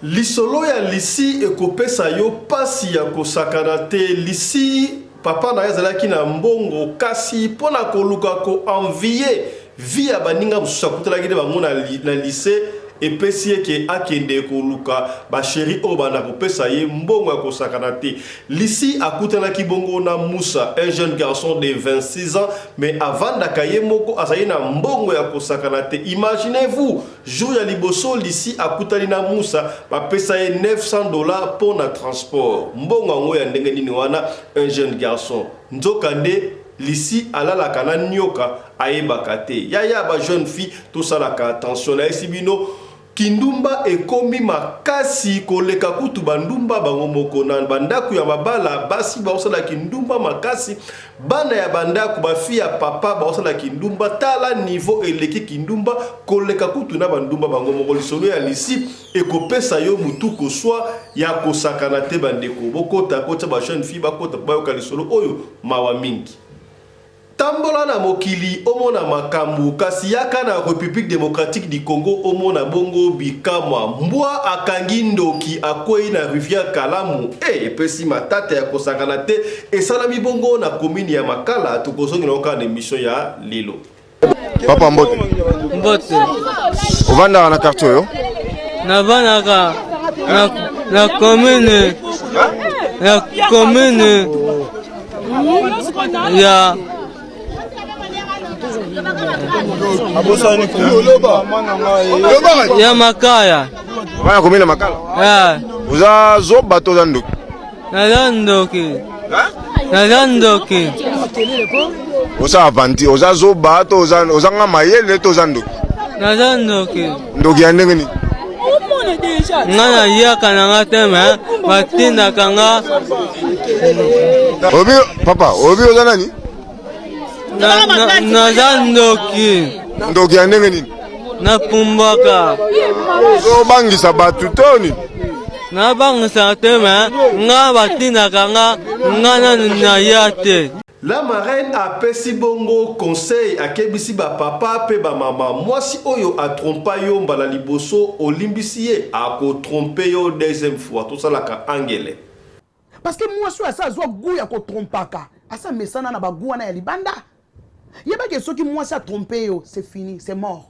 Lisolo ya Lisi ekopesa yo pasi ya kosakana te. Lisi, papa na ye azalaki na mbongo, kasi mpo na koluka ko envier vie ya baninga mosusu akutanaki na bango na lycee, epesi ye ke akende koluka ba cherie oyo banda kopesa ye mbongo ya kosakana te. Lisi akutanaki bongo na Moussa, un jeune garçon de 26 ans, mais avandaka ye moko, azali na mbongo ya kosakana te. Imaginez-vous! Jour ya liboso Lisi akutani na Musa, bapesa ye 900 dollars mpo na transport. Mbongo yango ya ndenge nini wana, un jeune garçon? Nzoka nde Lisi alalaka na nioka ayebaka te. Yaya ba jeune fille tosalaka attention. Nayesi bino kindumba ekomi makasi koleka kutu ba ndumba bango moko. Na ba ndaku ya mabala basi baosala kindumba makasi. Bana ya ba ndaku ba fille ya papa baosala kindumba tala niveau eleki kindumba koleka kutu na ba ndumba bango moko lisolo ya Lucie ekopesa yo mutu kosua ya kosakana te ba ndeko bokota kotia ba jeune fille bakota po bayoka lisolo oyo mawa mingi. Tambola na mokili omona makambu kasi yaka na Republique democratique du Congo omona bongo bikamwa mbwa akangi ndoki akweyi na rivière Kalamu eh epesi matata ya kosakana te Esalami bongo na commune ya Makala, tokozongela yango kaka na emission ya lelo. Papa mbote. Mbote. Ovandaka na quartier oyo? Navandaka na, na commune na commune ya ya Makala. Wana commune ya Makala? Yeah. Oza zoba to oza ndoki? Naza ndoki. Naza ndoki. Oza avanti, oza zoba to oza oza nga mayele to oza ndoki? Naza ndoki. Ndoki ya ndenge nini? Nga nayaka na nga te me batindaka nga. Obi papa, obi oza nani? Naza ndoki. Ndoki ya ndenge nini? Napumbwaka. Ozobangisa bato to nini? Nabangisa te me nga batindaka nga nga nanu naya te. La marraine apesi bongo conseil akebisi ba papa pe ba mama mwasi oyo a trompa yo mbala liboso olimbisi ye ako trompe yo deuxième fois tosalaka angele. Parce que mwasi oyo asi azwa gout ya ko trompaka, asi amesana na ba gout wana ya libanda. Yeba ke soki mwasi a trompe yo, c'est fini, c'est mort.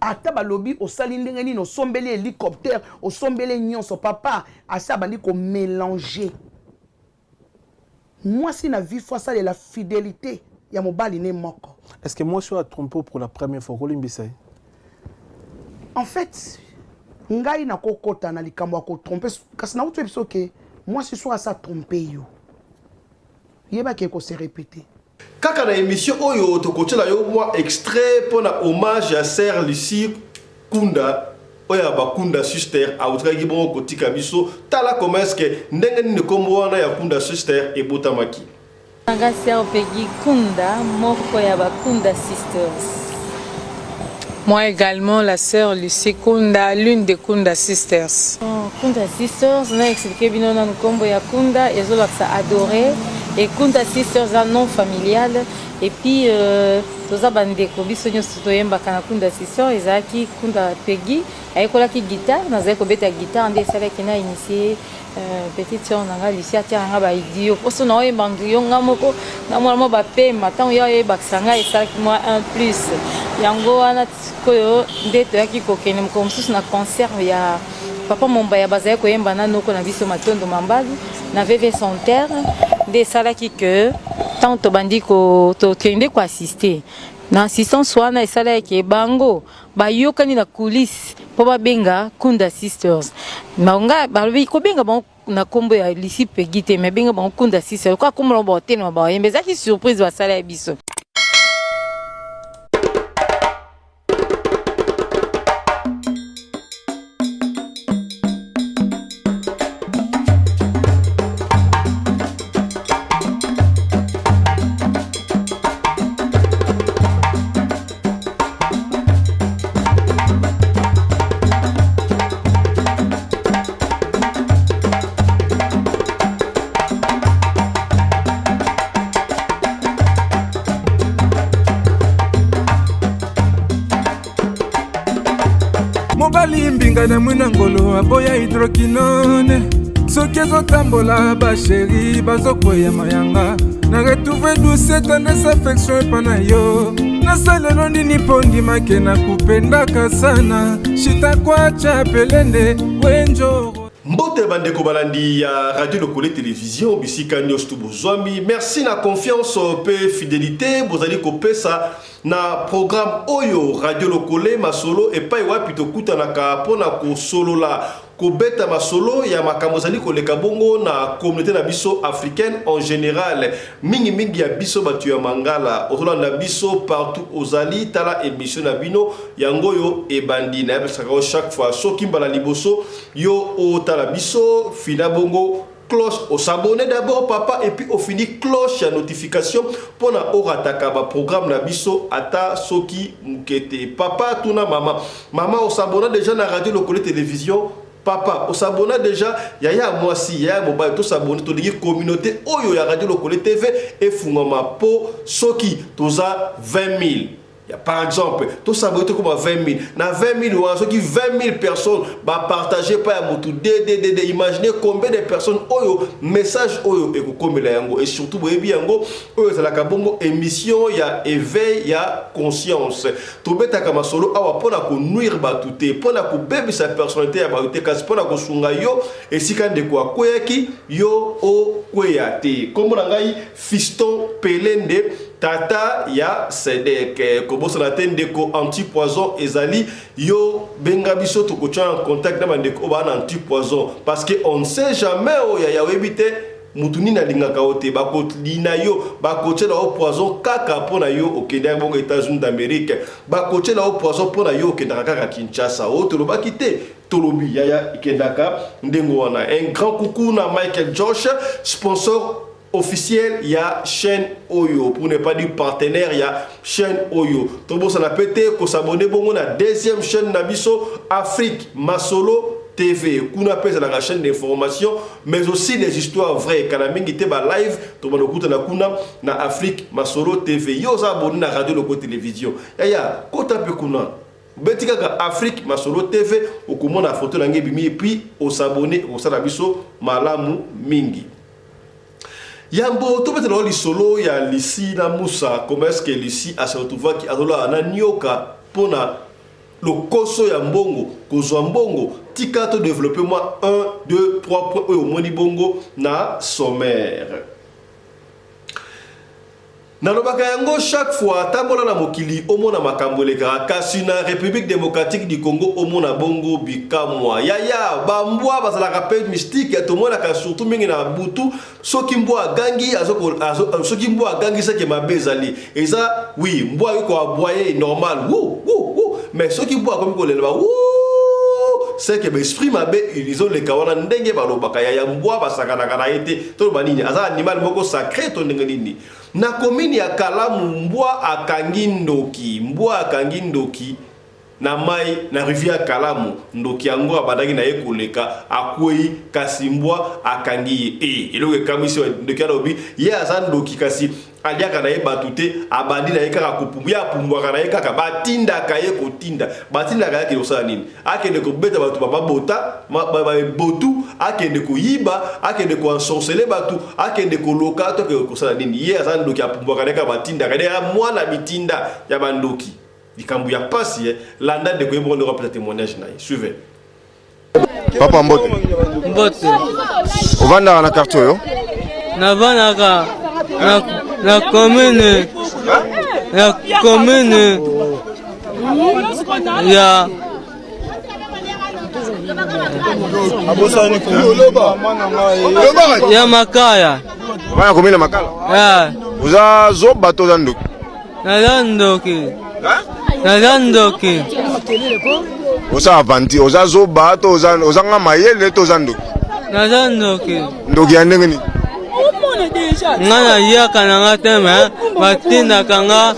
Ata balobi osali ndenge nini, osombeli helicoptère, osombeli nyonso, papa asi abandi ko melanger. Mwasi na vie faut asalela fidelite ya mobali ne moko. Est-ce que mwasi oyo a trompe pour la première fois okolimbisa ye? En fait, ngai nakokota na likambo ya kotrompe, kasi nauti biso ke mwasi soki asa trompe yo, yeba ke eko se repeter. Kaka na emission oyo tokotiela yo mwa extrait mpo na hommage ya sœur Lucie Kunda oyo ya ba Kunda Sister awutikaki bongo kotika biso. Tala comment est-ce que ndenge nini kombo wana ya Kunda Sister ebotamaki. Nga sœur Peggy Kunda, moko ya ba Kunda Sisters. Moi également, la sœur Lucie Kunda, l'une des Kunda Sisters. Oh, Kunda Sisters, na expliquer bino nanu kombo ya Kunda, ezolakisa adorer. Et Kunda Sisters un nom familial. Et puis, euh, toza bandeko biso nyonso toyembaka na Kunda Sisters, ezalaki Kunda Peggy, ayekolaki guitare, nazali kobeta guitare nde esalaki na initier Euh, petite sœur na nga Lucie atiaka nga ba idio poso na oyemba yo nga moko na mwana mwa bapema ntango ya oyebakisa ngai esalaki mwa un plus yango wana sikoyo nde toyaki kokende mokolo mosusu na concert ya papa mombaya bazali koyemba na noko na biso matondo mambalu na vv santerre nde esalaki ke ntango tobandi tokende koassiste na assistance wana esalaki ke bango Bayokani na coulisse po babenga Kunda Sisters. Nga balobi kobenga bango na kombo ya Lucie Peggy te mais benga bango Kunda Sisters. Lokola kombo na bango batelema bayemba ezalaki surprise basala ya biso. Alingaka na mwina ngolo aboya hydroquinone. Soki ezotambola basheri bazokweya mayanga. Na retrouve douce tendresse affection epa na yo. Nasalelo nini mpo ndimake nakupendaka sana. Shitakwacha pelende wenjoro. Mbote bandeko balandi ya Radio Lokole Television bisika nyonso to bozwami. Merci na confiance pe fidelite bozali kopesa na programme oyo Radio Lokole masolo epai wapi tokutanaka mpo na kosolola kobeta masolo ya makambo ezali koleka bongo na communauté na biso africaine en général, mingi mingi ya biso bato ya Mangala. Ozolanda biso partout ozali, tala émission na bino yango oyo ebandi. Nayebisaka yo chaque fois, soki mbala liboso yo otala biso, fina bongo cloche, osabonner d'abord papa, et puis ofini cloche ya notification mpona orataka baprogramme na biso ata soki moke te. Papa, tuna mama, mama osabonna déjà na Radio Lokole Télévision? Papa, osabonna déjà? Yaya mwasi, yaya mobali, tosabonner. Tolingi communauté oyo ya Radio Lokole TV efungwama, mpo soki toza 20 000 ya, par exemple, tosabonner, tokoma 20 000. Na 20 000 wana, soki 20 000 personnes bapartage pa ya motu ddddd, imaginez combien de personnes oyo message oyo ekokomela yango. Et surtout boyebi yango, oyo ezalaka bongo émission ya éveil ya conscience. Tobetaka masolo awa mpona konuire bato te, mpona kobebisa personnalité ya bato te, kasi mpona kosunga yo esika ndeko akweyaki, yo okweya te. Nkombo na ngai Fiston Pelende, tata ya Sedek. Kobosana te ndeko, anti-poison ezali, yo benga biso, tokotia en contact na bandeko oyo baa na anti-poison, parce que on ne sait jamais. Oyo yaya oyebi te mutu nini alingaka yo te, bakolina yo, bakotiela yo poison kaka mpo na yo okendaki bongo États-Unis d'Amérique, bakotiela yo poison mpo na yo okendaka kaka Kinshasa. Oyo tolobaki te, tolobi yaya, ekendaka ndenge wana. Un grand coucou na Michael Josh, sponsor officiel ya chaîne oyo, pour ne pas dire partenaire ya chaîne oyo. Tobosana pe te kosabonner bongo na deuxième chaîne na biso, Afrique Masolo TV. Kuna mpe ezalaka chaîne d'information mais aussi des histoires vraies. Kala mingi te ba live tobanda kokutana kuna na Afrique Masolo TV. Yo oza abonné na Radio Loko Télévision, yaya, kota mpe kuna, beti kaka Afrique Masolo TV, okomona photo na ngai ebimi, et puis osabonner, okosala biso malamu mingi. Yambo tobetela oyo lisolo ya Lisi na Musa, comment est-ce que Lisi ase retrouvaki azolala na nioka mpona lokoso ya mbongo, kozwa mbongo, tika todévelopper mwa 1 2 3 point oyo omoni bongo na sommaire. Nalobaka yango chaque fois, tambola na mokili omona makambo elekaka, kasi na République démocratique du Congo omona bongo bikamwa. Yaya, bambwa bazalaka mpe mystique. Tomonaka surtout mingi na butu, soki mbwa agangi, soki mbwa agangi seke mabe ezali. Eza oui, mbwa ayoki koaboyer normal, wu wu wu, mais soki mbwa akomi kolela ba wu, seke baesprit mabe ezoleka wana. Ndenge balobaka, yaya, mbwa basakanaka na ye te. Toloba nini? Aza animal moko sacré to ndenge nini? Na komini ya Kalamu, mbwa akangi ndoki. Mbwa akangi ndoki na mai na rivière Kalamu. Ndoki yango abandaki na ye koleka, akwei, kasi mbwa akangi ye. E eloko ekamwisi ndoki, alobi ye aza ndoki kasi aliaka na ye bato te. Abandi na ye kaka kopumbu, ye apumbwaka na ye kaka. Batindaka ye kotinda, batindaka ye akende kosala nini? Akende kobeta bato bababota botu, akende koyiba, akende koensorceler bato, akende koloka, to akende kosala nini? Ye aza ndoki, apumbwaka na ye kaka, batindaka ye, mwana bitinda ya bandoki. Likambo ya pasi. Landa ndeko ye moko ndeko apesa témoignage na ye, suivez. Papa, mbote. Mbote. Ovandaka na quartier oyo? Navandaka na commune ya Makala. Ovanda commune ya Makala? Yeah. Oza zoba to oza ndoki? Naza ndoki, naza ndoki. Oza aventure, oza zoba to ozanga mayele to oza ndoki? Naza ndoki. Ndoki ya ndenge nini? Nga nayaka na nga te, me batindaka nga.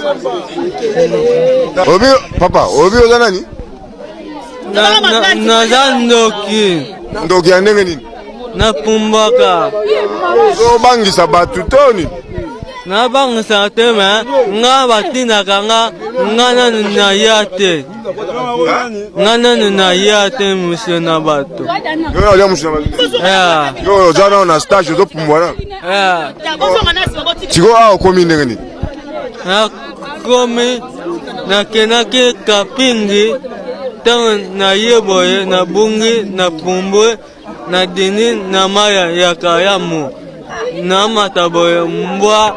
Obi papa, obi oza nani? Naza ndoki. Ndoki ya ndenge nini? Napumbwaka. Ozobangisa bato to nini? Nabangisa te me nga batindaka nga nga nanu naya te nga nanu naya te mosio na bato. Yo olia mosio na bato. Yo oza nano na stage ozopumbwa na. Sikoyo awa okomi ndenge nini? Nakomi nakendaki kapingi ntango naye boye nabungi napumbwe na dini na maya ya karamu namata boye mbwa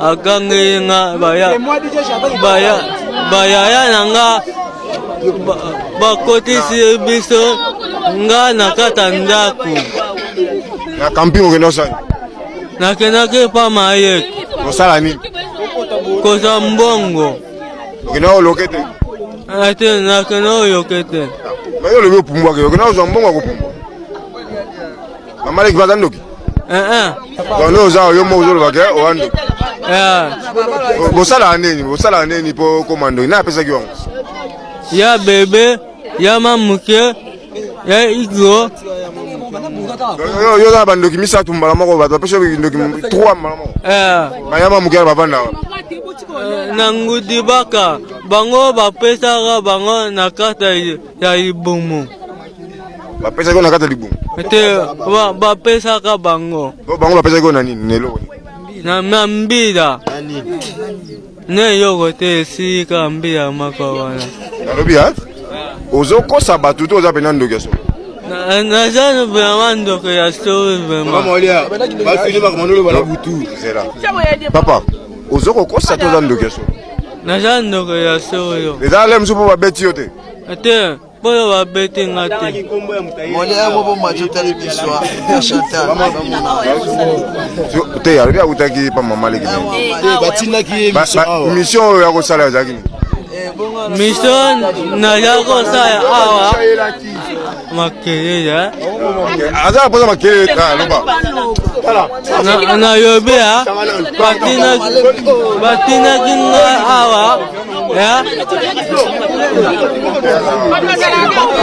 agangeli nga baya baya bayaya na nga bakotisi biso nga na kata ndako. Na camping okende osala? Nakendaki epa mayeke. Kosala nini? Kozwa mbongo. Okende oloke te? Ate nakende oyoke te. Mais yo olobi opumbwaki, okende ozwa mbongo ya kopumbwa. Mama leki baza ndoki? Eh. Donc nde oza yo moko ozoloba ke oza ndoki. Bosalaka nini? Bosalaka nini mpo okoma ndoki? Nani apesaki yango? Ya bebe, ya mamuke, ya igro. Yo oza na bandoki misato mbala moko, bato bapesi yo ndoki 3 mbala moko. Bayama moke bavanda wapi? Na ngudibaka bango bapesaka bango na kati ya libumu. Bapesaki yo na kati ya libumu? Te, bapesaka bango. Bango bapesaki yo na nini? Na eloko nini? Na mbila. Na eloko te, esika mbila moko wana. Nalobi ha? Ozokosa bato to oza mpenza ndoki ya solo? Naza vraiment ndoki ya solo vraiment. Zela. Papa, ozo kokosa to oza ndoki ya solo? Naza ndoki ya solo. Eza le mosusu mpo babeti yo te? Te, mpo babeti nga te. Te, alobi awutaki pa mama leki na ye. Mission oyo ya kosala ezalaki nini? Mission naza kosala awa makelele. Aza na mposa makelele, loba. Nalobi batinaki nga awa,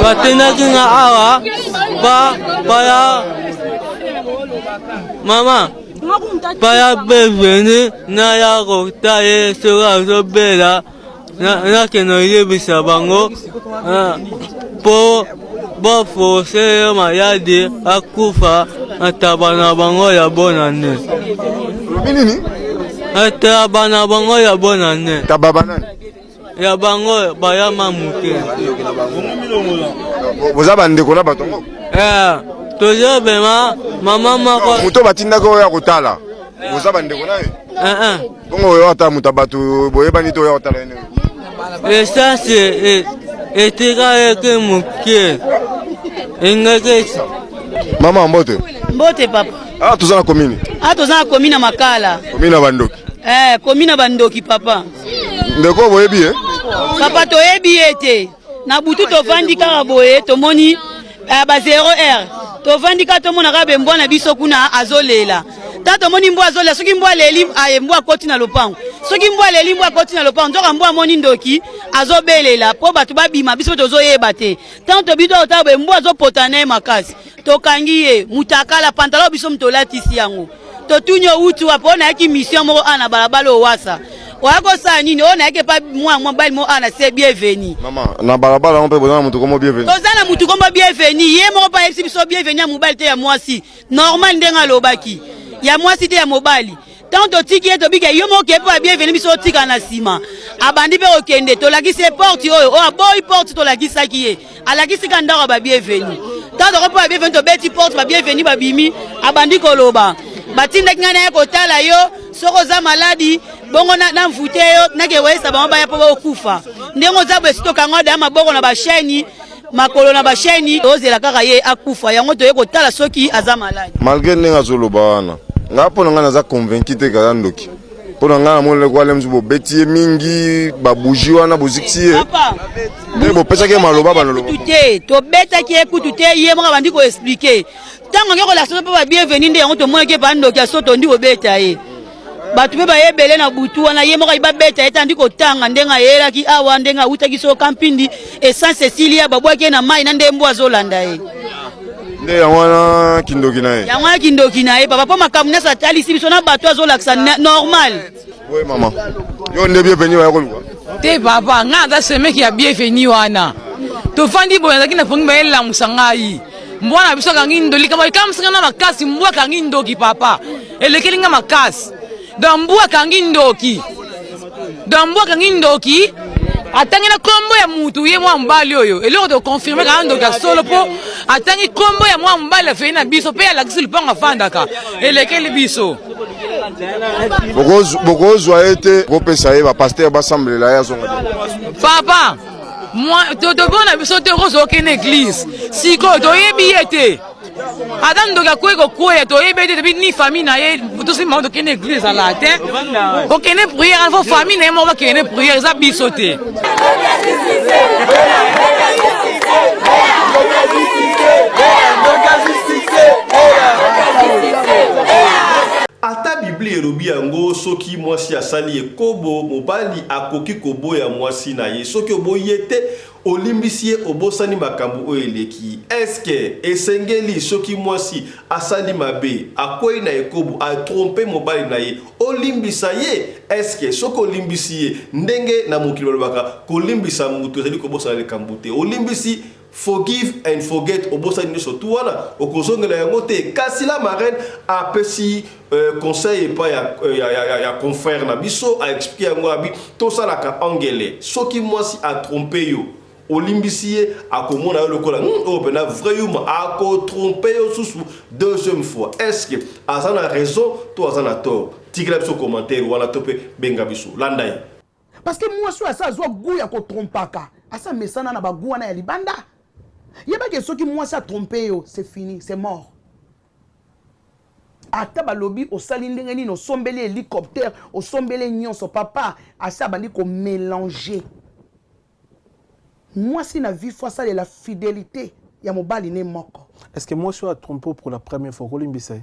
batindaki nga awa pa paya mama paya beveni naya kota ye soki azobela nakende oyebisa bango mpo baforce ye maladi akufa na taba na bango ya bonane. Olobi nini? Taba na bango ya bonane. Taba banani? Ya bango bayama moke. Boza bandeko na bato yango? Toza bema mama moko. Moto batindaki oyo ya kotala. Boza bandeko na ye? Bongo oyo ata moto ya bato boyebani te oyo kotala ye ndenge? Essence etikalaki moke engaki. Mama mbote. Mbote papa. Ah, toza na commune. Ah, toza na commune ya Makala. Commune ya bandoki. Eh, commune ya bandoki papa. Ndeko boyebi ye? Papa toyebi ye te. Na butu tovandi kaka boye tomoni ba 0 heure. Tovandi kaka tomona kaka bembwa na biso kuna azolela. Ta tomoni mbwa azolela, soki mbwa aleli, aye mbwa akoti na lopango. Soki mbwa aleli, mbwa akoti na lopango. Nzoka mbwa amoni ndoki azobelela po bato babima, biso tozoyeba te. Tango tobi to otala boye mbwa azopota na ye makasi. Tokangi ye mutakala pantalon biso moto olatisi yango. Totuni owuti wapi? Oyo nayaki mission moko awa na balabala owasa. Oya kosala nini? Oyo nayaki epa mwana mobali moko awa na se bienvenu. Mama, na balabala yango mpe boza na motu kombo bienvenu? Toza na motu kombo bienvenu. Ye moko mpe ayebisi biso bienvenu ya mobali te ya mwasi. Normal ndenge alobaki. Ya mwasi te ya mobali. Tango totiki ye tobika yo moko mpe ba bienvenu biso otika na nsima. Abandi mpe kokende, tolakisi ye porte oyo, oyo aboyi porte tolakisaki ye. Alakisi ka ndako ya ba bienvenu. Tango toko mpo ba bienvenu tobeti porte, ba bienvenu babimi, abandi koloba. Batindaki ngai naye kotala yo soki oza maladi bongo na mvute yo nake koyesa bango baya mpo bakokufa. Ndenge oza boye soki tokanga daya maboko na ba chaîne, makolo na ba chaîne, tozela kaka ye akufa. Yango toye kotala soki aza maladi. Malgré ndenge azoloba wana, ngai mpo na ngai naza convaincu te kaza ndoki. Mpo na ngai namoni leko ale mosusu bobeti ye mingi, ba bougie wana bozikisi ye. Nde bopesaki ye maloba banoloba. Kutu te, tobetaki ye kutu te, ye moko abandi ko expliquer. Ntango ange kolakisa mpe ba bienvenu nde yango tomonaki ye pa ndoki ya soto ndi kobeta ye. Bato mpe baye ebele na butu wana, ye moko ayi babeta ye te, andi kotanga ndenge ayelaki awa, ndenge awutaki so kampindi, essence esili ye, babwaki ye na mai na nde mbwa azolanda ye. Nde yango wana kindoki na ye. Yango wana kindoki na ye papa, mpo makambo nyonso atalisi biso na bato azolakisa normal. Oui mama, yo nde bienvenu baya koluka te papa, ngai naza semeki ya bienvenu wana. Tofandi boye, nazalaki na pongi, bayelamusa ngai, mbwa na biso akangi ndoki. Likambo ekamwisi ngai na makasi, mbwa akangi ndoki papa, elekeli ngai makasi. Donc mbwa akangi ndoki, donc mbwa akangi ndoki, atangi na nkombo ya mutu ye mwa mobali oyo. Eloko toconfirme kaka ndoki ya solo, mpo atangi nkombo ya mwa mobali afei na biso, mpe alakisi lupango afandaka, elekeli biso. Bokozwa ye te, kopesa ye bapasteur basambelela ye, azonga te. Papa, tobona biso te, okozwa okende église sikoyo, toyebi ye te. Ata ndoki akwei kokweya, toyebi ete toyebi ni famille na ye. Tosimba tokende église, ezala te okende prière, faut famille na ye moko bakende prière, eza biso te. Ata Biblia elobi yango, soki mwasi asali ekobo, mobali akoki koboya mwasi na ye. Soki oboyi ye te, olimbisi ye, obosani makambo oyo eleki. Eske esengeli soki mwasi asali mabe, akwei na ekobo, atrompe mobali na ye, olimbisa ye? Eske soki olimbisi ye, ndenge na mokili balobaka, kolimbisa moto ezali kobosana likambo te, olimbisi, forgive and forget, obosani nyonso tu wana, okozongela yango te? Kasi la marraine apesi conseil epai ya confrère na biso, aexplique yango, abi tosalaka angele. Soki mwasi atrompe yo, olimbisi ye, akomona yo lokola oyo mpena vrai yuma, akotrompe yo susu deuxième fois. Est ce que aza na raison to aza na tort? Tikela biso commentaire wana to mpe benga biso. Landa ye. Parce que mwasi oyo asa azwa goût ya kotrompaka, asa mesana na bagoût wana ya libanda. Yebaki soki mwasi atrompe yo, c'est fini, c'est mort. Ata balobi osali ndenge nini, osombeli hélicoptère, osombeli nyonso, papa, asi abandi komélanger. Mwasi na vie faut asalela fidélité ya mobali ne moko. Est ce que mwasi oyo atrompe pour la première fois, okolimbisa ye?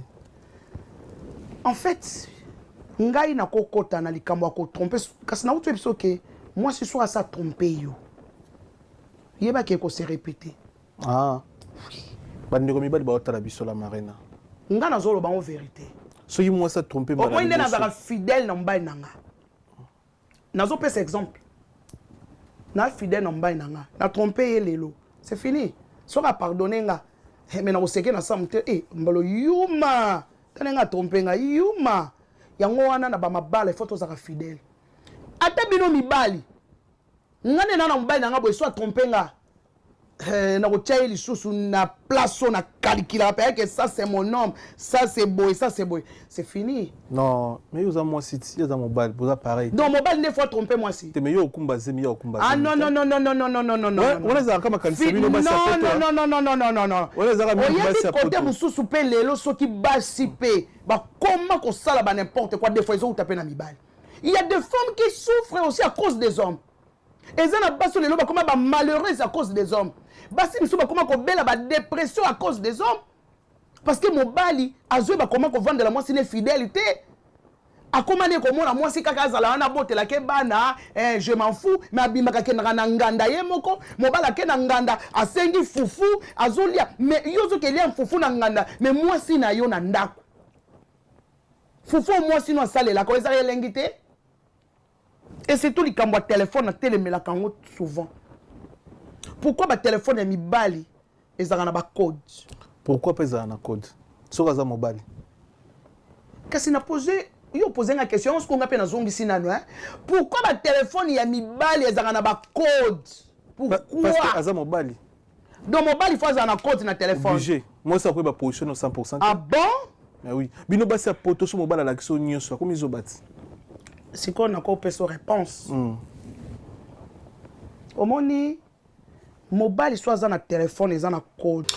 En fait, ngai nakokɔta na likambo ya kotrompe, kasi nauti oyebi soki mwasi so asa trompe yo, yebaki ekose répéter. Ah. Bandeko mibali baotala biso, la marena. Nga nazoloba ngo vérité. Soki mwasi atrompe mbala omoi nde nazalaka fidèle na mobali na nga. Nazopesa exemple, na fidèle na mobali na nga, na trompe ye lelo, c'est fini. Soki apardonne nga, mais nakoseke na samu te. E mbalo yuma, ta ndenge atrompe nga yuma. Yango wana na bamabala ifo tozalaka fidèle. Ata bino mibali, nga nde na mobali na nga boye, so atrompe nga, nakotia ye lisusu na place oyo nakalikilaka mpe ayeke, ça c'est mon homme, ça c'est boye, ça c'est boye, c'est fini. Non, mais yo oza mwasi ti, oza mobali, boza pareil. Donc mobali nde faut tromper mwasi te? Mais yo okumba zemi, yo okumba. Ah non, non, non, non, non, non, non, non, non, non. Wana ezalaka makanisi bino basi ya poto. Non, non, non, non, non, non, non. Wana ezalaka bino basi ya poto. Oyebi kote mosusu mpe lelo, soki basi mpe bakoma kosala ba n'importe quoi, des fois ezouta mpe na mibali. Il y a des femmes qui souffrent aussi à cause des hommes. Eza na basi lelo bakoma bamalheureuse à cause des hommes. Basi misusu bakoma kobela badépression à cause des hommes, parce que mobali azwi bakoma kovandela mwasi ne fidèle te. Akoma nde komona mwasi kaka azala wana, abotelake bana, je m'en fous, mais abimaka, akendaka na nganda ye moko. Mobali ake na nganda, asengi fufu, azolia, mais yo ozokelia fufu na nganda, mais mwasi na yo na ndako, fufu oyo mwasi no asalelaka oyo ezaka elengi te. Et surtout likambo ya telefone, natelemelaka yango souvent. Pourquoi batelefone ya mibali ezalaka na bacode? Pourquoi mpe ezala na code soki aza mobali? Kasi na pose yo, pose nga question yango, sikoyo nga mpe nazongisi nano, hein? Pourquoi batelefone ya mibali ezalaka na bacode? Pourquoi? Parce que aza mobali. Donc mobali faut azala na code na telefone? Obligé. Mwasi akoyeba position no 100. Ah bon? Ah oui, bino basi ya poto, so mobali alakisi yo nyonso, akomi zoba ti. Sikoyo nakopesa réponse. Omoni, mobali so aza na telefone eza na code.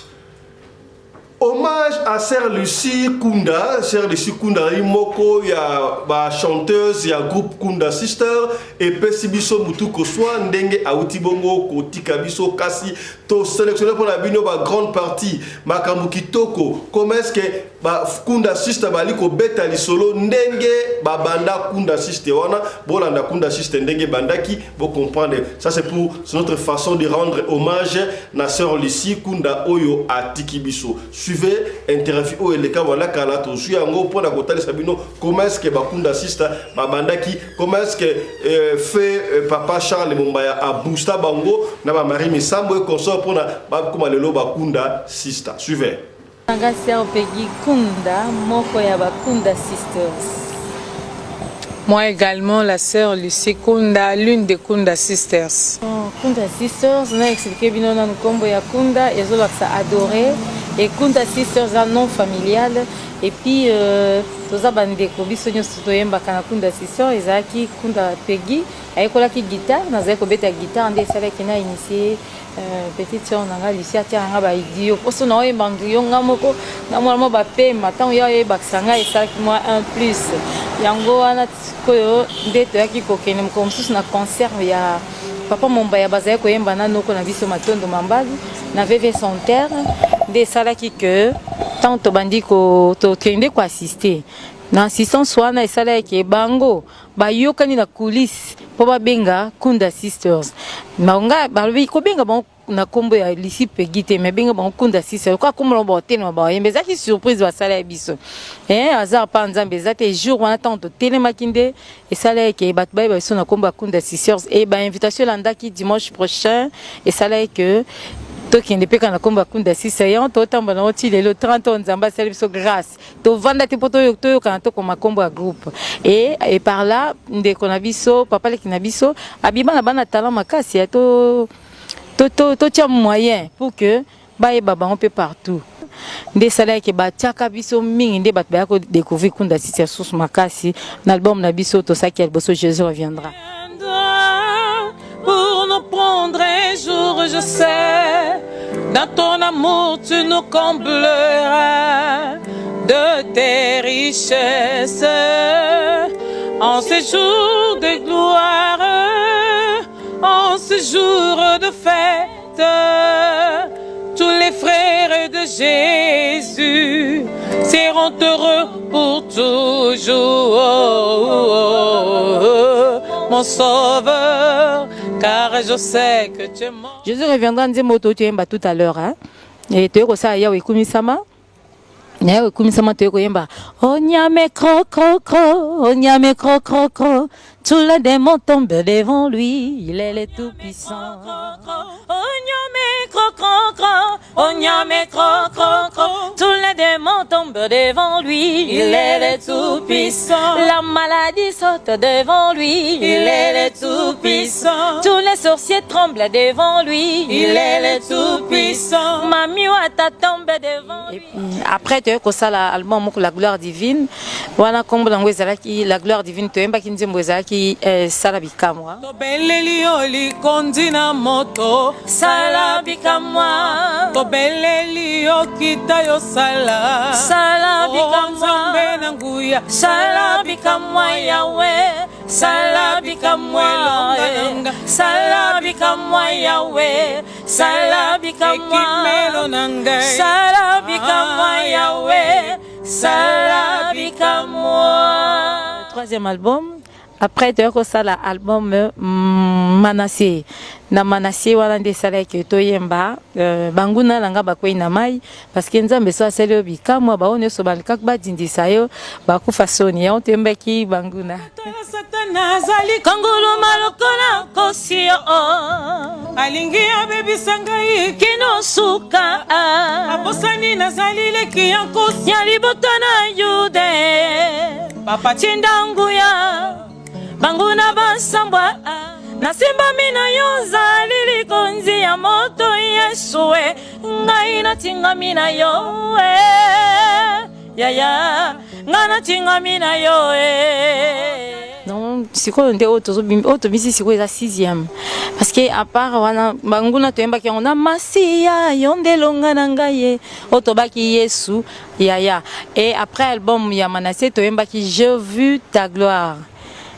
Hommage à Sœur Lucie Kunda. Sœur Lucie Kunda azali moko ya ba chanteuse ya groupe Kunda Sister epesi biso mutu koswa ndenge awuti bongo kotika biso kasi to sélectionner mpo na bino ba grande partie makambo kitoko comment est-ce que ba Kunda Sister bali kobeta lisolo ndenge babanda Kunda Sister wana bolanda Kunda Sister ndenge bandaki bo comprendre. Ça, c'est pour c'est notre façon de rendre hommage na Sœur Lucie Kunda oyo atiki biso. Suivez interview oyo eleka wana kala, tozwi yango mpona kotalisa bino comment est-ce que bakunda sister babandaki, comment est-ce que fait papa Charles Mombaya aboosta bango na bamari Misambo et consort mpona bakoma lelo bakunda sister. Suivez. Nga Sœur Peggy Kunda, moko ya bakunda Sisters. Moi également, la sœur Lucie Kunda, l'une des Kunda Sisters. Oh, Kunda Sisters, na expliqué bino nanu nkombo ya Kunda ezolakisa adoré et Kunda Sisters eza nom familial. Et puis toza bandeko, biso nyonso toyembaka na Kunda Sisters. Ezalaki Kunda Peggy ayekolaki guitare, nazali kobeta guitare, nde esalaki na initie petite sœur na nga Lucie atiaka nga baidio mposo na oyemba nduyo nga moko na mwana mwa bapema. Ntango ya oyebakisa ngai, esalaki mwa un plus. Yango wana sikoyo nde toyaki kokende mokolo mosusu na concert ya papa Mombaya, bazali koyemba na noko na biso Matondo Mambalu na VV Center. Nde esalaki ke ntango tobandi tokende koassiste na assistance wana, esalaki bango bayokani na coulisse mpo babenga Kunda Sisters. Nga balobi kobenga bango na nkombo ya Lucie Peggy te, mais benga bango Kunda Sisters kwa kombo na baotelema bayemba. Ezalaki surprise basala ya biso, hasard pa Nzambe eza te. Jour wana ntango totelemaki, nde esalaki ke bato bayeba biso na nkombo ya Kunda Sisters. E bainvitation elandaki dimanche prochain, esalaki ke tokende mpe kaka na nkombo ya Kunda Sisters. Yango totambola nango ti lelo, 30 ans. Nzambe asali biso grâce, tovanda te mpo toyokana, tokoma nkombo ya groupe. Et par là, ndeko na biso, papa leki na biso abima na bana talent makasi ya totia moyen pour que bayeba bango mpe partout. Nde esalaki batiaka biso mingi, nde bato baya kodécouvrir Kunda Sisi ya susu makasi na album na biso tosalaki ya liboso, Jésus reviendra. Pour nous prendre un jour, je sais, dans ton amour tu nous combleras de tes richesses. En ces jours de gloire, en ce jour de fête, tous les frères de Jésus seront heureux pour toujours. Mon sauveur, car je sais que tu es mort. Jésus reviendra, nzembo toyemba tout à l'heure, hein? Et toyei kosala Yawe ekumisama. Na Yawe ekumisama, toyei koyemba Onyame cro cro cro, Onyame cro cro cro, tous les démons tombent devant lui, il est le tout puissant. Onyame cro cro cro, Onyame cro cro cro, tous les démons tombent devant lui, il est le tout puissant. La maladie saute devant lui, il est le tout puissant. Tous les sorciers tremblent devant lui, il est le tout puissant. Mami Wata tombe devant lui. Après, toyei kosala album moko, La Gloire Divine. Wana nkombo nango ezalaki La Gloire Divine. Toyembaki nzembo ezalaki Sala Bikamwa. Tobeleli yo likondi na moto. Sala bikamwa. Tobeleli yo, kita yo sala. Sala bikamwa. Nzambe na nguya. Sala bikamwa, Yawe, sala bikamwa. Sala bikamwa, Yawe, sala bikamwa. Ekimelo na ngai. Sala bikamwa, Yawe, sala bikamwa. Troisième album, après toyaki kosala album Manassé. Na Manassé wana nde esalaki toyemba Banguna na nga bakwei na mai, parce que Nzambe so asali yo bikamwa, bango nyonso balukaki badindisa yo, bakufa soni. Yango toyembaki Banguna. Satana azali konguluma lokola nkosi yo. Alingi abebisa ngai kino suka. Abosani nazali leki ya nkosi ya libota na Yude. Papa. Tinda nguya, banguna basambwa. Nasimbami na yo, ozali likonzi ya moto, Yesu e, ngai natingami na yo e, yaya, ngai natingami na yo e. Non, sikoyo nde oyo tozobimi oyo tobimisi sikoyo eza sixième parce que à part wana banguna toyembaki yango na masiya yo nde elonga na ngai ye oyo tobaki yesu yaya et après album ya manase toyembaki je vu ta gloire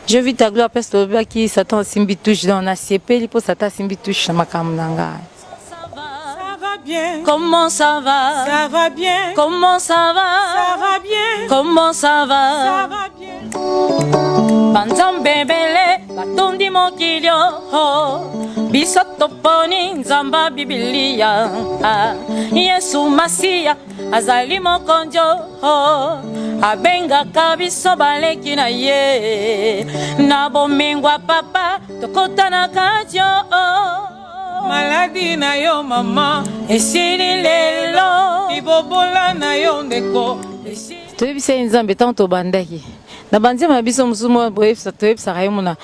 je vu ta gloire parce tolobaki satan asimbi touche donc nasepeli mpo satan asimbi touche na makambo na ngai. Ça va bien. Comment ça va? Ça va bien. Comment ça va? Ça va bien. Comment ça va? Ça va bien. Banzambe ebele batondi mokili oh. Biso toponi nzamba bibilia ah. Yesu masiya azali mokonzi oh. Abengaka biso baleki na ye na bomengwa papa tokota na kati oh. Maladi na yo mama esili lelo, libobola na yo ndeko. Toyebisa ye Nzambe ntango tobandaki na banzembo na biso mosusu moko toyebisaka ye mona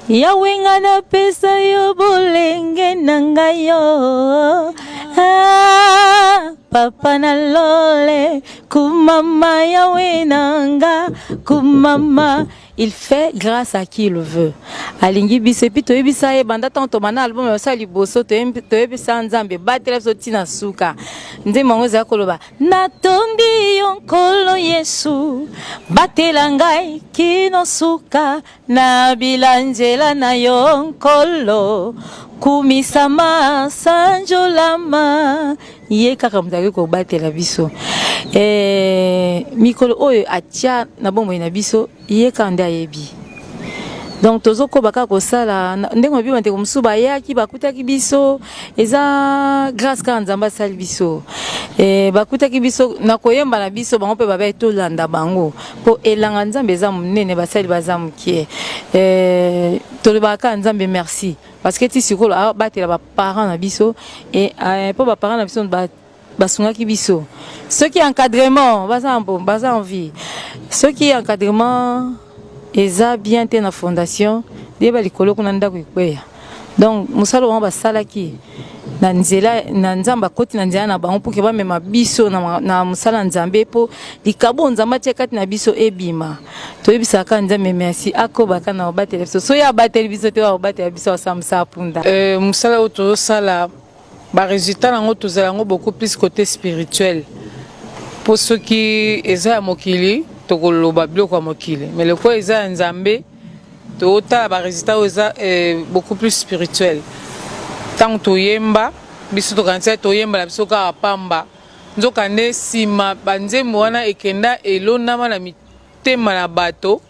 Yawe nga napesa yo bolenge na ngai yo ah, papa na lole kumama Yawe na nga kumama. Il fait grâce à qui il veut. Alingi biso epuis toyebisa ye banda ntango tobanda album ya biso ya liboso toyebisa Nzambe batela biso ntina suka. Nzembo yango ezali koloba natondi yo Nkolo Yesu batela ngai kino suka na bilanzela na yo Nkolo kumisama sanjolama. Ye kaka moto akoki kobatela biso. Eh, mikolo oyo atia na bomoi na biso ye kaka nde ayebi. Donc tozokoba kaka kosala ndenge oyebi bandeko mosusu bayaki bakutaki biso eza grâce kaka Nzambe asali biso. Eh, bakutaki biso na koyemba na biso bango mpe babai tolanda bango mpo elanga Nzambe eza monene basali baza mokie. Eh, tolobaka kaka Nzambe merci. Parce que ti sikoyo abatela ba parents na biso et euh, po ba parents na biso ba basungaki biso soki encadrement baza baza en vie soki encadrement eza bien te na fondation yeba likolo kuna ndako ekweya donc mosala bango basalaki na nzela na nzambe akoti na nzela na bango mpo ke bamema biso na, na mosala ya nzambe mpo likabo nzambe atie kati na biso ebima toyebisaka nzambe merci akobaka na kobatela biso soki abateli biso te akobatela biso asambusa punda. Euh, mosala oyo tozosala baresultat na yango tozala yango beaucoup plus côté spirituel mpo soki eza ya mokili tokoloba biloko ya mokili mais lokola eza ya nzambe totala baresultat oyo eza euh, beaucoup plus spirituel ntango toyemba biso tokanisa toyemba na biso kaka pamba nzokande nsima banzembo wana ekenda elonama na mitema na bato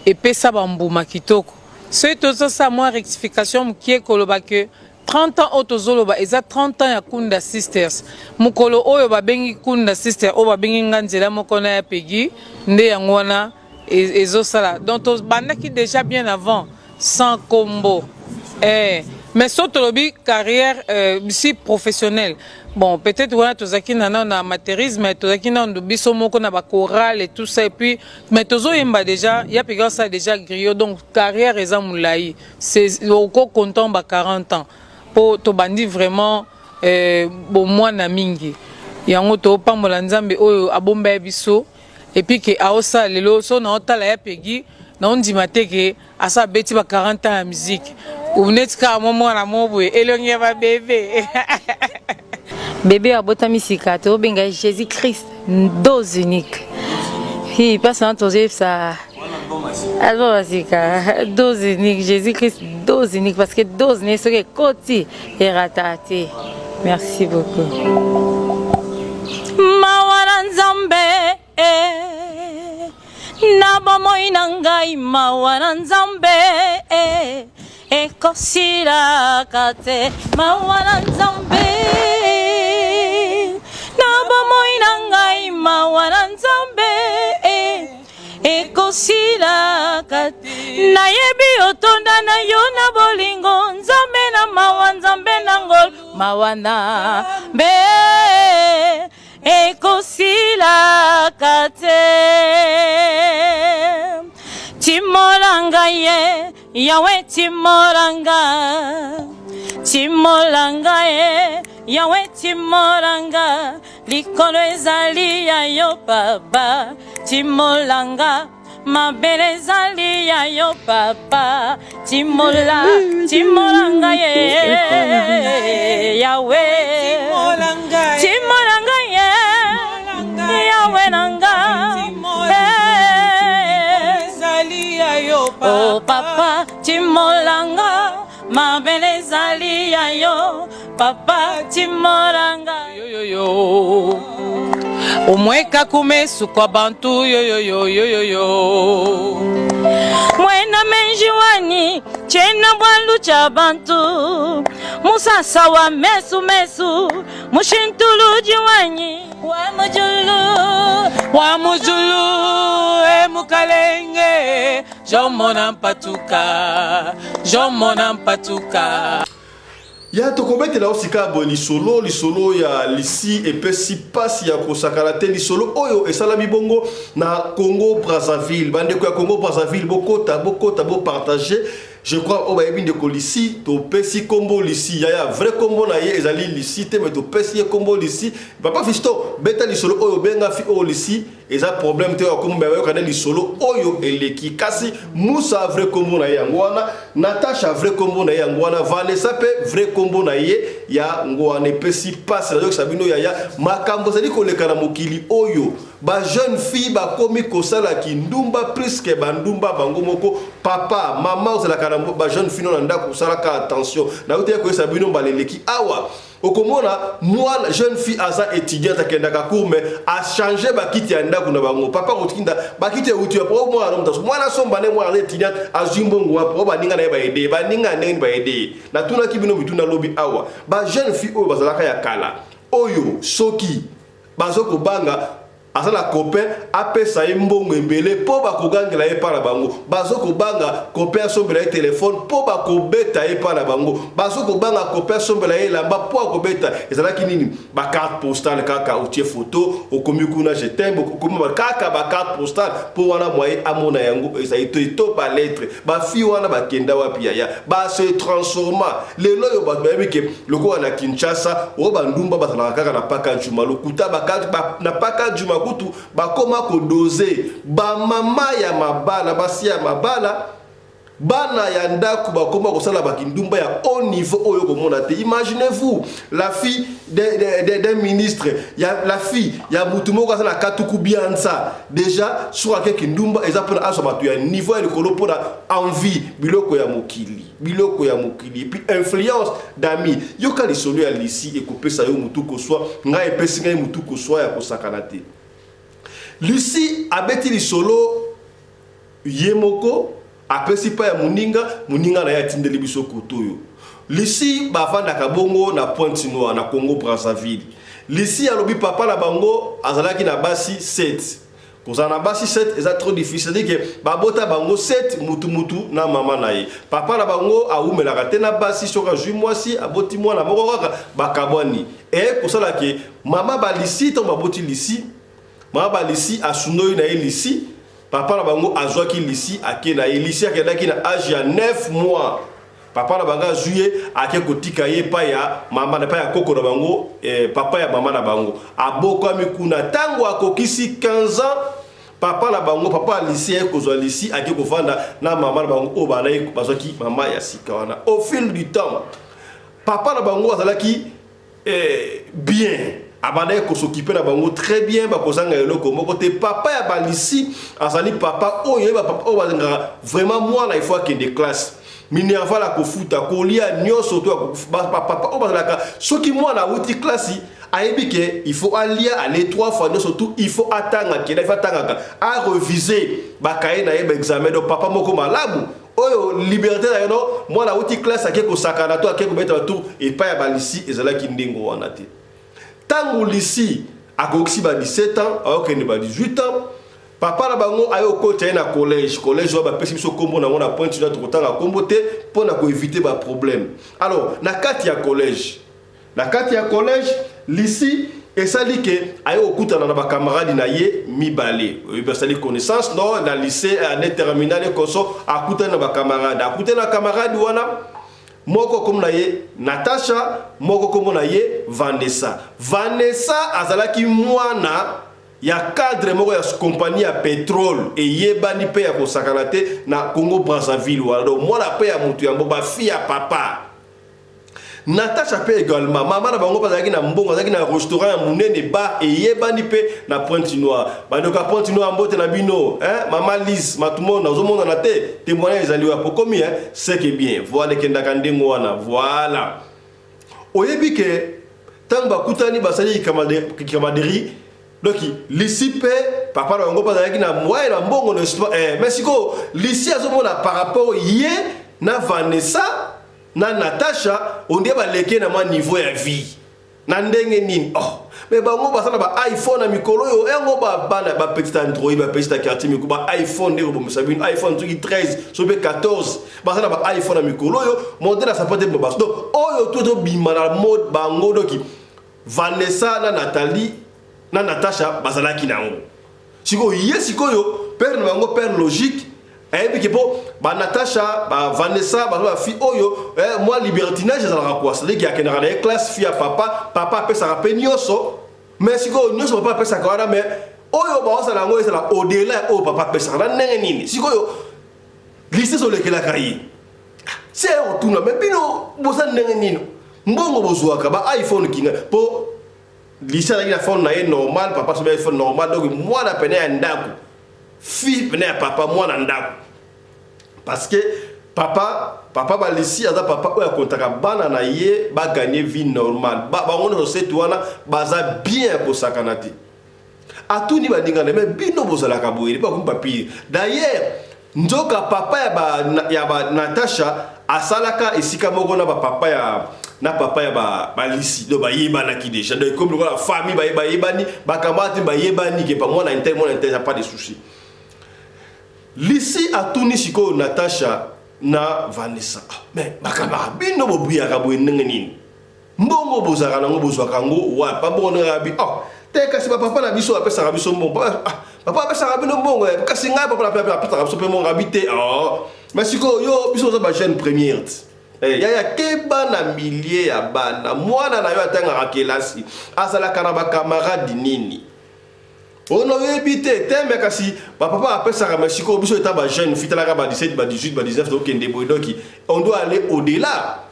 epesa bambuma kitoko. Soki tozosala mwa rectification mokie koloba ke 30 ans oyo tozoloba eza 30 ans ya Kunda Sisters. Mokolo oyo babengi Kunda Sisters oyo babengi nga nzela moko na ya Peggy nde yango wana ezosala. Donc tobandaki déjà bien avant sans kombo. Eh, mais so tolobi carrière euh, si professionnelle bon peut-être wana tozalaki na nano na amateurisme tozalaki nano biso moko na bachorale et tout ça et puis mais tozoyemba déjà ya peka osala déjà griot donc carrière eza molai oko comptant ba 40 ans mpo tobandi vraiment euh, bomwana mingi yango topambola nzambe oyo abomba ye biso et puis ke aosala lelo so naotala ya pegi naondima te ke asa abeti ba 40 ans ya musique neti kaka mwa mwana mo boye elongi ya babebe bebe abotami sika tobenga ye jésus christ dose unique hi mpasi wana tozoyebisa album ya sika dose unique jésus christ dose unique parce que dose ne soki ekoti erata te merci beaucoup mawa na nzambe eh, na bomoi na ngai mawa na nzambe eh, ekosilaka te mawa na nzambe na bomoi na ngai mawa na nzambe eh, ekosilaka te nayebi otonda na yo na bolingo nzambe na mawa nzambe na ngolu mawa na mbe ekosilaka te timola ngai ye yawe timola nga timola ngai ye yawe timola nga likolo ezali ya yo baba timola nga. Mabele ezali ya yo papa, timola timola ngai ye Yawe, timola ngai ye Yawe na nga. Oh papa, timola nga, mabele ezali ya yo papa, timola nga. Yoyoyo umweka kumesu kwa bantu yoyoyo yoyoyo Mwena menji wani chena bwalu cha bantu musasa wa mesu mesu mushintuluji wanyi wa mujulu wa mujulu e mukalenge jomona mpatuka jomona mpatuka. Ya tokobetela yo sika boye lisolo, lisolo ya Lisi epesi pasi ya kosakana te. Lisolo oyo esalami bongo na Congo Brazzaville. Bandeko ya Congo Brazzaville, bokota bokota bopartage. Je crois oyo bayebi ndeko Lisi, topesi kombo Lisi. Yaya, vrai kombo na ye ezali Lisi te, mais topesi ye kombo Lisi. Papa Fiston, beta lisolo oyo, benga fi oyo Lisi. Eza problème te oyo kombo bayoka nde lisolo oyo eleki. Kasi Musa vrai kombo na ye yango wana, Natasha vrai kombo na ye yango wana, Vanessa pe vrai kombo na ye yango wana. Epesi pasi, nazokisa bino yaya, makambo ezali koleka na mokili oyo. Ba jeune fille bakomi kosala kindumba plus que ba ndumba bango moko. Papa, mama ozalaka na ba jeune fille no na ndako, osalaka attention. Nauti ya koyesa bino mbala eleki awa. Okomona mwana jeune fille aza étudiante akendaka cours mais a changer bakiti ya ndako na bango. Papa kotinda bakiti euti wapi? O mwana no mutaso. Mwana somba ne mwana aza étudiante azwi mbongo wapi? O baninga na ye ba aider, baninga ndenge ni ba aider. Natunaki bino mituna lobi awa. Ba jeune fille oyo bazalaka ya kala oyo soki bazo kobanga aza na copain apesa ye mbongo ebele po bakogangela ye epa na bango, bazo kobanga copain asombela ye telefone po bakobeta ye epa na bango, bazo kobanga copain asombela ye elamba po akobeta. Ezalaki nini? Ba carte postale kaka, otie photo okomi kuna je t'aime, okomi kaka ba carte postale po wana moye amona yango ezali to to ba lettre. Ba fille wana bakenda wapi yaya? Ba se transforma lelo oyo bato bayebi ke lokola na Kinshasa oyo bandumba bazalaka kaka na paka juma lokuta na paka juma kutu bakoma kodose bamama ya mabala, basi ya mabala, bana ya ndako bakoma kosala bakindumba ya haut niveau oyo komona te. Imaginez-vous la fille d'un ministre, ya la fille ya mutu moko aza na katuku bianza déjà soki ake kindumba eza mpona azwa bato ya niveau ya likolo mpona envie biloko ya mokili, biloko ya mokili et puis influence d'ami. Yoka lisolo ya Lisi ekopesa yo mutu koswa, ngai epesi ngai mutu koswa ya kosakana te. Lisi abeti lisolo ye moko, apesi pa ya moninga, moninga na ye atindeli biso koto oyo. Lisi bavandaka bongo na Pointe Noire na Congo Brazzaville. Lisi alobi papa na bango azalaki na basi 7. Kozala na basi 7 eza trop difficile, c'est-à-dire que babota bango 7 mutu mutu na mama na ye. Papa na bango awumelaka te na basi, soki azwi mwasi aboti mwana moko kaka bakabwani. E kosala ke mama ba Lisi ntango baboti Lisi, mama ba Lisi asundoli na ye Lisi, papa na bango azwaki Lisi ake na ye. Lisi akendaki na age ya 9 mois. Papa na bango azwi ye ake kotika ye epai ya mama, epai ya koko na bango, papa ya mama na bango. Abokwami kuna ntango akokisi 15 ans, papa na bango, papa ya Lisi aye kozwa Lisi ake kovanda na mama na bango oyo balaki bazwaki mama ya sika wana. Au fil du temps, papa na bango azalaki bien, abandaki kosokipe na bango très bien, bakozanga eloko moko te. Papa ya balisi azali papa oyo yeba papa oyo balingaka vraiment mwana il faut akende classe, minerval akofuta, kolia nyonso to papa oyo bazalaka soki mwana awuti classe ayebi ke il faut alia aller 3 fois nyonso tout, il faut atanga kenda, il faut atangaka a reviser bakaye na ye ba examen. Donc papa moko malamu oyo liberté na ye no mwana awuti classe ake kosakana to ake kobeta batour epai ya balisi ezalaki ndenge wana te. Ntango Lisi akokisi ba 17 ans ayokende ba 18 ans, papa na bango aye okota ye na collège. Collège oyo bapesi biso kombo nango na Pointe Noire, tokotanga kombo te mpo na koevite ba problème. Alors na kati ya collège, na kati ya collège Lisi esali ke aye kokutana na bakamaradi na ye mibale oyo basali connaissance no na lycée année terminale konso. Akutani na bakamarade, akutani na kamaradi wana moko kombo na ye Natasha, moko kombo na ye Vanessa. Vanessa azalaki mwana ya cadre moko ya compagnie ya petrole eyebani mpe ya kosakana te na Congo Brazzaville wana. Donc mwana mpe ya moto yango bafille ya papa Natacha mpe également, mama na bango mpe azalaki na mbongo, azalaki na restaurant ya monene bar eyebani mpe na Pointe Noire. Bandeko ya Pointe Noire, mbote na bino, hein? Mama Lise Matumona, ozomonana te, témoignage ezali wapi? Okomi, hein? C'est que bien, voilà, ekendaka ndenge wana. Voilà, oyebi ke ntango bakutani, basali camaraderie. Donc Lisi mpe papa na bango mpe azalaki na moyen na mbongo, n'est-ce pas? Mais sikoyo Lisi azomona par rapport ye na Vanessa na Natasha, ondie baleke na mwa niveau ya vie na ndenge nini. Oh, mais bango baza na ba iPhone na mikolo oyo, yango bana bapetite Android, bapetite ya quartier, mikolo ba iPhone nde kobomisa bino. iPhone soki 13, soki mpe 14, baza na ba iPhone na mikolo oyo, modèle asapo te baso. Donc oyo to tobima na mode bango. Donc Vanessa na Nathalie na Natasha bazalaki nango. Sikoyo ye, sikoyo père na bango, père logique, ayebi ke mpo banatasha, bavanessa baza bafille oyo mwa libertinage ezalaka kwa, c'est-à-dire akendaka na ye classe, fille ya papa, papa apesaka mpe nyonso. Mais sikoyo nyonso papa apesaka wana, mais oyo baosala yango ezala au-delà ya oyo papa apesaka na ndenge nini. Sikoyo liste ezolekelaka ye si aye kotuna: mais bino boza ndenge nini? Mbongo bozwaka ba iPhone kinga mpo Lisi azalaki na phone na ye normal, papa sobi iPhone normal. Donc mwana pene ya ndako, fille pene ya papa, mwana ndako, parce que papa balisi aza papa oyo akontaka bana na ye bagagner vie normale. Bango nyonso setu wana baza bien ya kosakana te. Atuni baninga na: mais bino bozalaka boye mpo akomi bapire. D'ailleurs nzoka papa ya ba Natasha asalaka esika moko na bapapa ya na papa ya balisi, donc bayebanaki déjà. Donc comme lokola famille, bayebani, bacamarade te, bayebani ke pa mwana intel, mwana intel, pas de souci. Lisi atuni sikoyo Natasha na Vanessa: ah, mais bacamarade, bino bobuyaka boye ndenge nini? Mbongo bozalaka nango, bozwaka yango wapi? Mbongo ndenge abi? Oh te, kasi bapapa na biso bapesaka biso mbongo. Ah, papa apesaka bino mbongo, eh, kasi ngai papa apesaka biso mpe mbongo. Abi te. Oh, mais sikoyo yo, biso oza bajeune première te. Yaya, keba na milieu ya bana. Mwana na yo atangaka kelasi, azalaka na bacamarade nini? Ono oyebi te te, mais kasi bapapa apesaka. Mais sikoyo biso eta bajeune fille, talaka ba 17, ba 18, ba 19, tokende boye. Donc on doit aller au-delà.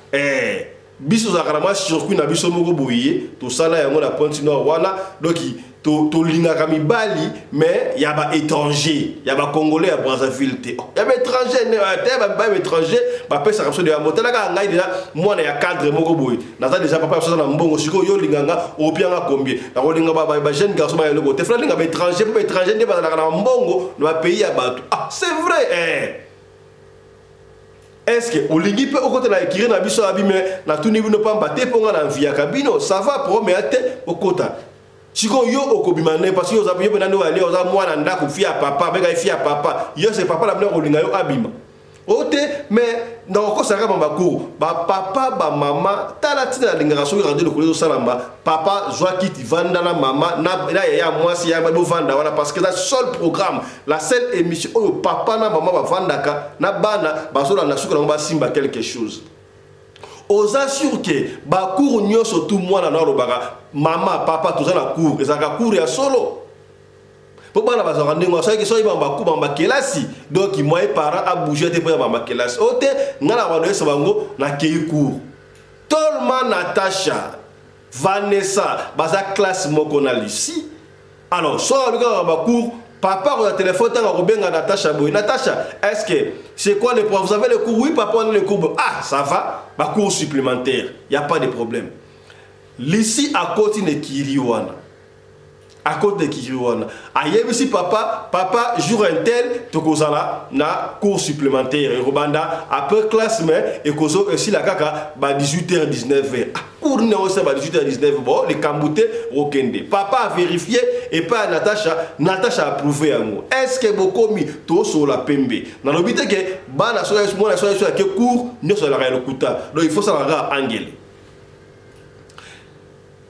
Biso tozalaka na mwa circuit na biso moko boye, tosala yango na Pointe Noire wana. Donc tolingaka mibali, mais ya baétranger, ya bacongolais ya Brazzaville te. Oh, ya baétranger te, bamibali baétranger bapesaka biso deya. Motalaka ngai déjà mwana ya cadre moko boye, naza déjà papa biso aza na mbongo. Sikoyo yo olinganga, opianga combien? Nakolinga bajeune garçon baya eloko te, fala linga baétranger, mpo baétranger nde bazalaka na mbongo na bapays ya bato. Ah, c'est vrai, eh. Est ce que olingi mpe okota na écurie na biso? Abi: mais natuni bino pamba te, mpo nga na enviaka bino. Ça va, problème ya te, okota. Sikoyo yo okobima nde, parce que oza yo mpena nde oyalia, oza mwana ndako, fille ya papa, abengaki fille ya papa. Yo se papa na bino akolinga yo abima o te, mais nakokosaka bacours bapapa bamama. Tala ntina nalingaka soki radio lokolo ezosalama, papa zwa kiti, vanda na mama na yaya mwasi ya bovanda wana, parce que eza seul programme, la seule émission oyo papa na mama bavandaka na bana, bazolanda suka nango, basimba quelque chose. Oza sûr ke bacours nyonso tu mwana na alobaka: mama, papa, toza na cours, ezalaka cours ya solo? Mpo bana bazalaka ndenge soki soki bambaku bambakelasi. Donc moyen parent abouge te mpo ya bambakelasi o te. Ngai na bando yesa bango nakei cours tolema. Natasha, Vanessa baza classe moko na Lucie. Alors soki alobi kaka bacours, papa akozwa telefone, ntango akobenga Natasha boye: Natasha, est ce que c'est quoi le problème? Vous avez le cours? Oui papa, on a le cours. Ah, ça va, bacours supplémentaire, y a pas de problème. Lisi akoti na écurie wana, akoti na écurie wana, ayebisi papa: papa, jour intel tokozala na cours supplémentaire, ekobanda après classe, mais ekozo esila kaka ba 18h, 19h. Ah, cours nini yango esila ba 18h, 19? Bon, likambo te, okende. Papa avérifie epai ya Natasha, Natasha approuve yango. Est ce que bokomi tosola pembe? Nalobi te ke bana soki mwana soki ake cours nyonso ezalaka ya lokuta. Donc il faut salaka kaka angele.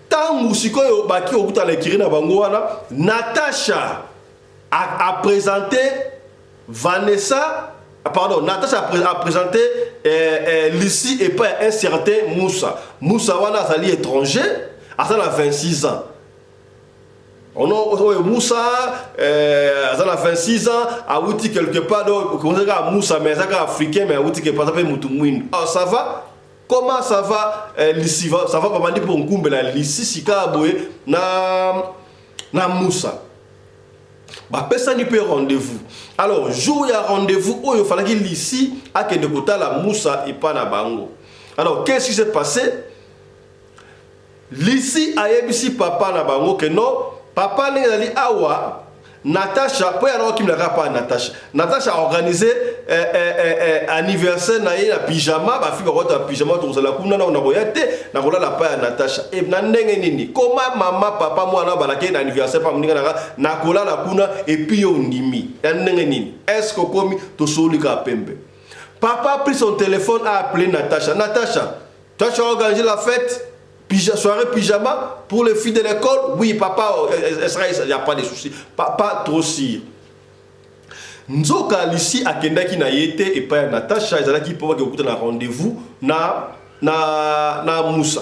Ntango sikoyo baki kokutana écurie na bango wana, Natasha a présenté Vanessa, pardon, Natasha a présenté Lucie epai ya un certain Moussa. Moussa wana azali étranger, aza na 26 ans. Ono oyo Moussa euh, aza na 26 ans awuti quelque part donc okonza kaka Moussa mais aza kaka africain mais awuti quelque part aza mpe mutu mwindu. Ah ça va? Comment ça va euh, Lisi ça va babandi mpo nkumbela Lisi sika boye na na Moussa. Bapesani mpe rendez-vous. Alors jour ya rendez-vous oyo falaki Lisi akende kotala Moussa epa na bango. Alors qu'est-ce qui s'est passé? Lisi ayebisi papa na bango que non papa ndenge ezali awa Natacha po ya okimela kaka pa Natacha. Natacha a organisé eh, eh, eh, eh, anniversaire na ye na pyjama, ba filles bakota pyjama tokozala kuna na nakoya te nakolala pa ya Natacha. E na ndenge nini? Koma mama papa mwana balake na anniversaire pa moninga nanga nakolala kuna et puis yo ndimi. Ya ndenge nini? Est-ce que okomi tosoli kaka pembe? Papa a pris son téléphone a appelé Natacha. Natacha, Toi, tu as organisé la fête, pyja, soirée pyjama pour les filles de l'école Oui, papa, il n'y a pas de souci. Papa, trop sûr. Nzoka Lucie akendaki na ye te epai ya Natacha ezalaki mpo bake kokuta na rendez-vous na, na, na Musa.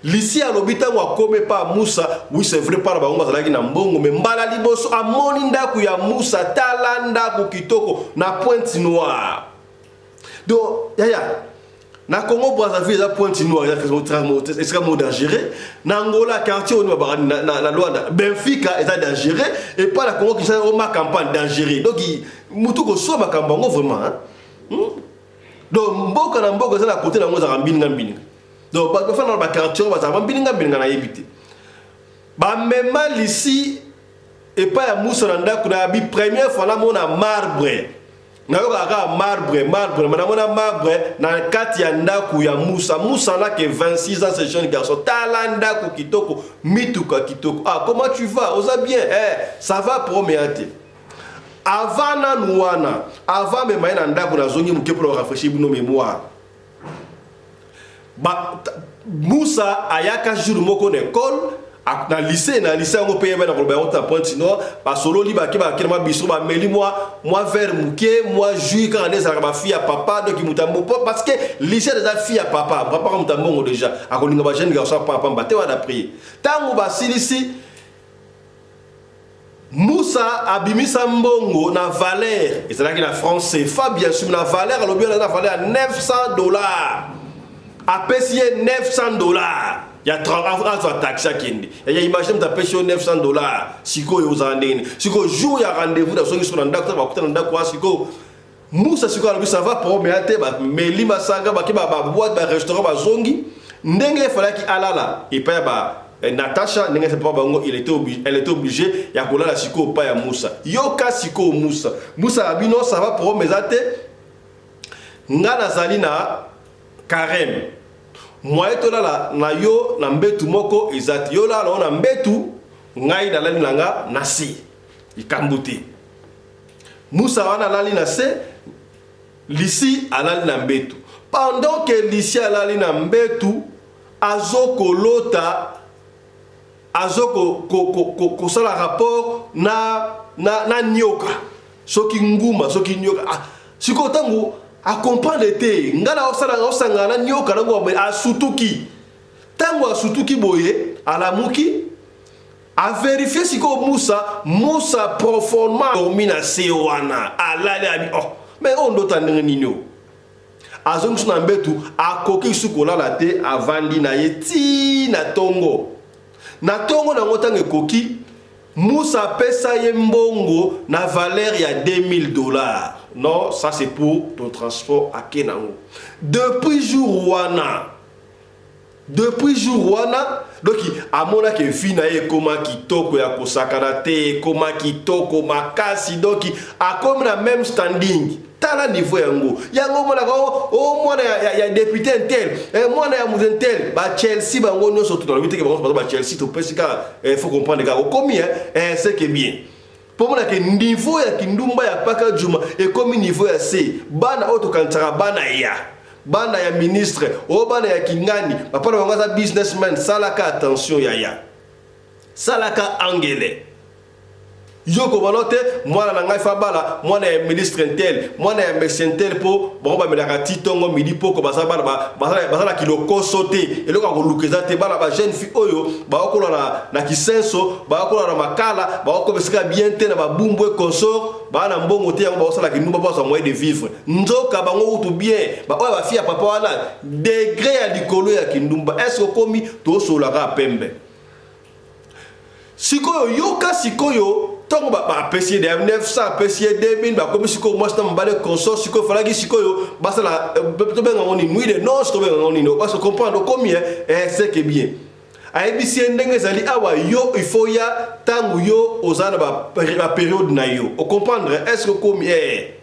Lucie alobi ntango akomi epai ya Musa, oui c'est vrai mpa na bango bazalaki na mbongo, me mbala liboso amoni ndako ya Musa, tala ndako kitoko na Pointe Noire. Donc yaya na Congo Brazzaville eza Pointe Noire eza esika moko dangereux na Angola quartier oyo babaka na, na, na Luanda Benfica eza dangereux epai na Congo Kinshasa oma campagne dangereux donc mutu koswa makambo yango vraiment hein? Hmm? Donc mboka na mboka eza na kote na yango ezalaka mbilinga mbilinga donc bato bafanda na baquartier oyo bazalaka mbilinga mbilinga nayebi te bamema lisi epai ya Musa na ndako na bi première fois namona marbre nayokaka kaka marbre marbre ma namona marbre na kati ya ndako ya Musa. Musa na ke 26 ans ce jeune garçon, tala ndako kitoko, mituka kitoko. Ah, comment tu vas? Oza bien? Eh, ça va promea te. Avant nanu wana, avant mema ye na ndako, nazongi moke mpona korafraîchir bino mémoire. Ba, Musa ayaka jour moko na école na lycée na lycée yango mpe yebana koloba yango ta Pointe Noire basololi bake bakende mwa biso bameli mwa mwa verre moke mwa jus kaka nde ezalaka bafille ya papa donc moto ya mbongo parce que lycée eza fille ya papa papa ka moto ya mbongo déjà akolinga ba jeune garçon ya pamba te wana prier ntango basilisi Musa abimisa mbongo na valeur ezalaki na franc CFA bien sûr na valeur alobi wana na valeur ya 900 dollars apesi ye 900 dollars ya azwa taxi akende ya imagine moto apesi yo 900 dollars sikoyo ozala ndenge nini sikoyo jour ya rendez-vous na songi so na ndako bakuta na ndako wana sikoyo Musa sikoyo alobi ça va problème ya te bameli masanga bake baboite barestaurant bazongi ndenge efalaki alala epai ya ba eh, Natacha ndenge papa bango il était obligé, elle était obligée ya kolala sikoyo epai ya Musa yoka sikoyo Musa Musa abi non ça va problème eza te nga nazali na carême moye tolala na yo na mbetu moko eza te yo lala na mbetu ngai nalali na nga na se likambo te Musa wana alali na se Lisi alali na mbetu pendant que Lisi alali na mbetu azokolota azokosala ko, ko, ko, ko rapport na, na, na nioka soki nguma soki nioka ah, sikoyo ntango acomprendre te ngai naosangana na nioka nango asutuki ntango asutuki boye alamuki avérifie sikoyo Musa Musa profondément dormi na se wana alali abi oh mais oyo ndota ndenge nini o azongi so na mbetu akoki su kolala te avandi na ye ti na ntongo na ntongo nango ntango ekoki Musa apesa ye mbongo na valeur ya 2000 dollars. Non, ça c'est pour ton transport ake nango depuis jour wana depuis jour wana donc amonaki vie na ye ekóma kitoko ya kosakana te ekóma kitoko makasi donc akomi na même standing tala niveau yango yango omonaka o oh, mwana ya, ya, ya député un tel eh, mwana ya moto un tel bachelsea bango nyonso to nalobi teke bango baza bachelsea topesi kaka eh, faut comprendre kaka okomi eh, c'est que bien mpo monake niveau ya kindumba ya paka juma ekomi niveau ya se bana oyo tokanisaka bana ya bana ya ministre oyo bana ya kingani papa na bango aza businessman salaka attention yaya salaka angele. Yo kobano te mwana na ngai fabala mwana ya ministre ntel mwana ya monsieur ntel mpo bango bamelaka ti ntongo midi poko baza bana baza na kilokoso te eloko ya koluka eza te bana ba jeune fille oyo bakokola na, na kisenso bakokola na makala bakokoma esika bien te na babumbwe consort baa na mbongo te yango bakosala kindumba mpo bazwa moyen de vivre nzoka bango kutu bien baoyo bafi ya papa wana degre ya likolo ya kindumba est ce okomi tosolaka pembe Sikoyo yoka sikoyo ntango bapesi ye 900 apesi ye 2000 bakomi sikoyo mwasi na mobali consort sikoyo falaki sikoyo basala euh, tobenga yango nini nuit de noce tobenga yango nini parce comprendre okomi eh, c'est que bien ayebisi ye ndenge ezali awa yo il faut ya ntango yo oza na baperiode na yo ocomprendre est ce que okomi eh.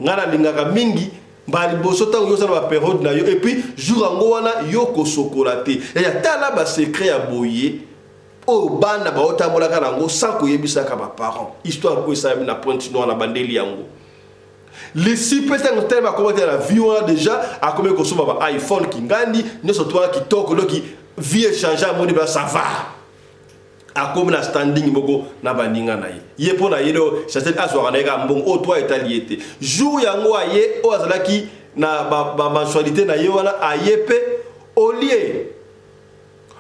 Nga nalingaka mingi mbala liboso ntango yo oza na baperiode na yo epuis jour yango wana yo kosokola te yaya tala basecret ya boye oyo bana baotambolaka na yango sans koyebisaka baparent histoire oyo esalami na pointe noire na bandeli yango lisi mpe ntango telema akoma te na vie wana deja akomi kosomba ba iphone kingandi nyonso to wana kitoko doki vie echange amoni ba ça va akomi na standing moko na baninga na ye ye mpo na ye do chancel azwaka na ye kaka mbongo oyo toi etali ye te jour yango aye oyo azalaki na bamensualité ba na ye wana aye mpe olie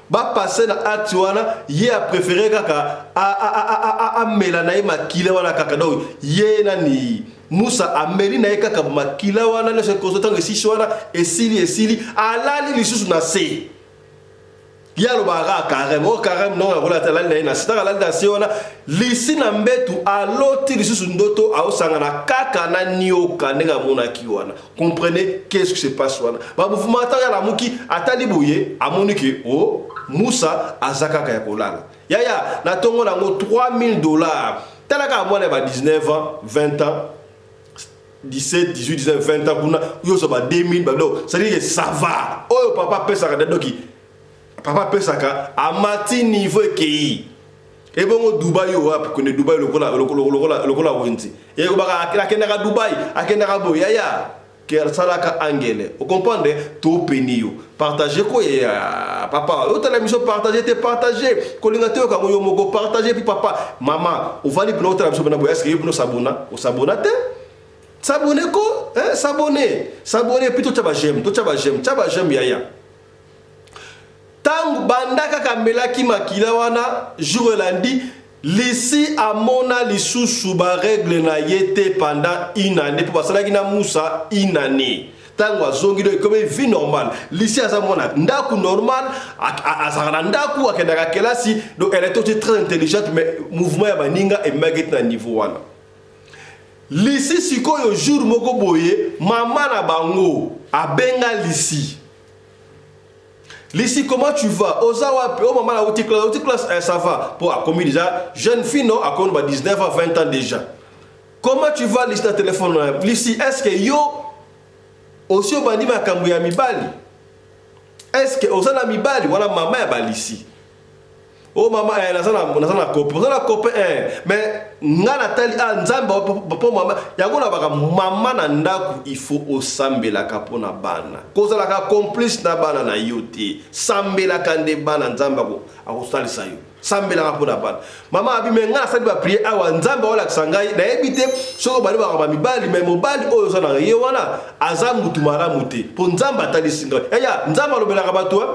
bapasse na acte wana ye apréféré kaka amela na ye makila wana kaka donc ye nani musa ameli na ye kaka makila wana nyonso ekoso ntango esisi wana esili esili alali lisusu na se ye alobaka kaka carême oyo carême ndongo akolata alali na ye na se ntango alali na se wana lisi na mbetu aloti lisusu ndoto aosangana kaka na nioka ndenge amonaki wana comprenez qu'est-ce qui se passe wana bamouvement ntango alamuki atali boye amoni ke o oh, musa aza kaka ya kolala yaya na ntongo na yango 3000 dollars tala kaka mwana ya ba 19 ans 20 ans 17 18 19 20 ans kuna yo ozwa ba 2000 ba donc c'est à dire que ça va oyo papa apesaka doki papa apesaka amati niveau ekei ebongo dubai oyo wapi kende dubai lokola lokola lokola wenze ekobaka akendaka dubai akendaka boye yaya salaka angele ocomprendre topeni yo partage ko ya papa otala biso partage te partage kolinga te yokango yo moko partage puis papa mama ovandi mpena otala biso mpena boye eske yo mpena osabona osabona te sabone ko eh, sabone sabone puis totya bajeme totya bajeme tya bajeme yaya Tango banda kaka amelaki makila wana jour elandi Lisi amona lisusu ba règle na ye te pendant une année po basalaki na Musa une année tango azongi donc ekomi vie normale Lisi aza mwana ndaku normal azalaka na ndaku akendaka kelasi donc elle était aussi très intelligente mais mouvement ya baninga ememaki te na niveau wana Lisi sikoyo jour moko boye mama na bango abenga Lisi Lisi comment tu vas oza wapi oh maman auti classe auti classe eh, ça va po akomi déjà jeune fille non akomi ba 19 ans 20 ans déjà comment tu vas Lisi na téléphone na Lisi est-ce que yo osi obandi makambo ya mibali est-ce que oza na mibali wana mama ya ba Lisi Oh mama eh, naza na naza na copain oza na copain eh, mais nga natali ah nzambe mpo mama yango nabaka mama na ndako il faut osambelaka mpo na bana kozalaka complice na bana na yo te sambelaka nde bana nzambe akosalisa yo sambelaka mpo na bana mama abi me ngai nasali baprie awa nzambe aolakisa ngai nayebi te soki obali bakaba mibali me mobali oyo oza na ye wana aza mutu malamu te mpo nzambe atalisi ngai eya nzambe alobelaka bato eh?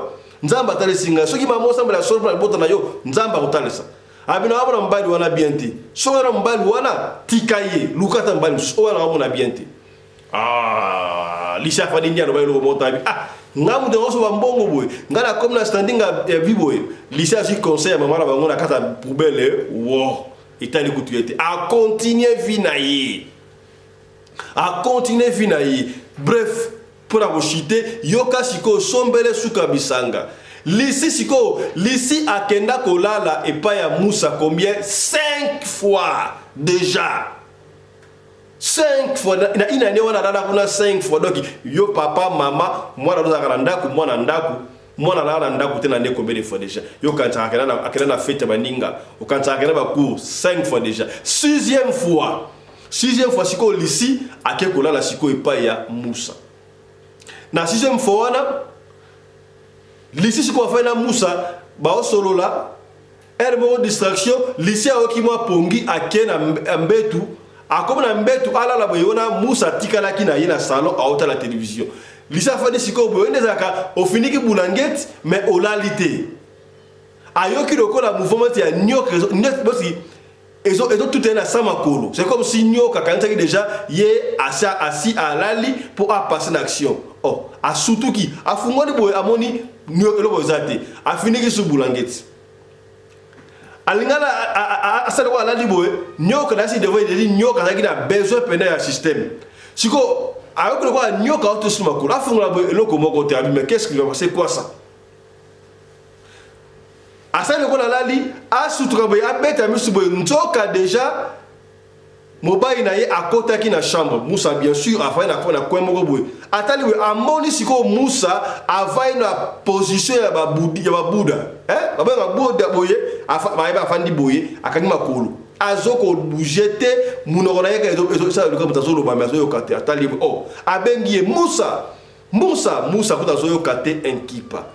Nzambe atalisi ngai soki mama osambela solo mpo na libota na yo Nzambe akotalisa abino amona mobali wana bien te soki oza na mobali wana tika ye luka ata mobali mosusu oyo wana amona bien te ah, lisi afandi nde aloba eloko moko tabi ah nga moto yango soba mbongo boye nga nakomi na standing ya vi boye lisi azwi conseil ya mama na bango na kati ya poubele wo etali kutu ye te akontinue vi na ye akontinue vi na ye bref Mpo na kochute, yoka sikoyo sombele suka bisanga. Lisi sikoyo, Lisi akenda kolala epai ya Musa combien? 5 fois dejà. 5 fois na une année wana alala kuna 5 fois donc yo papa mama mwana ozalaka na ndako mwana ndako mwana alala na ndako te na année combien de fois déjà yo okanisaka akenda na, akenda na fete ya baninga okanisaka akenda bacours 5 fois déjà sixième fois Sixième fois sikoyo Lisi ake kolala sikoyo epai ya Musa. Na sixième fois wana Lisi sikoyo afai na Musa baosolola. Heure moko distraction, Lucie ayoki mwa pongi ake na mbetu, akomi na mbetu alala boye wana Musa atikalaki na ye na salon aotala television. Lucie afandi sikoyo boye nde ezalaka ofiniki bulangeti mais olali te. Ayoki lokola mouvement ya nyoka bosi ezo ezo tuta ye na sa makolo. C'est comme si nyoka akanisaki déjà ye asi asi alali po a passer na action. Oh, asutuki, afungoli boye amoni eloko eza te. Afiniki su bulangeti. Alingala asali lokola alali boye, nyoka na si devant ye, nyoka azalaki na besoin pene ya système. Siko ayoki lokola nyoka auti su makolo, afungola boye eloko moko te, abi mais qu'est-ce qui va passer quoi ça? Asali lokola alali, asutuka boye, abeta misu boye, nzoka deja mobali na ye akotaki na chambre. Musa bien sûr afandi na na coin moko boye, atali boye, amoni sikoyo Musa avandi na position ya babudi ya babuda, eh babenga buda boye, bayebi afandi boye, akangi makolo, azo ko bouger te, munoko na ye ezosala lokola moto azoloba mais azoyoka te. Atali boye, oh, abengi ye Musa, Musa, Musa kuta azoyoka te, inkipa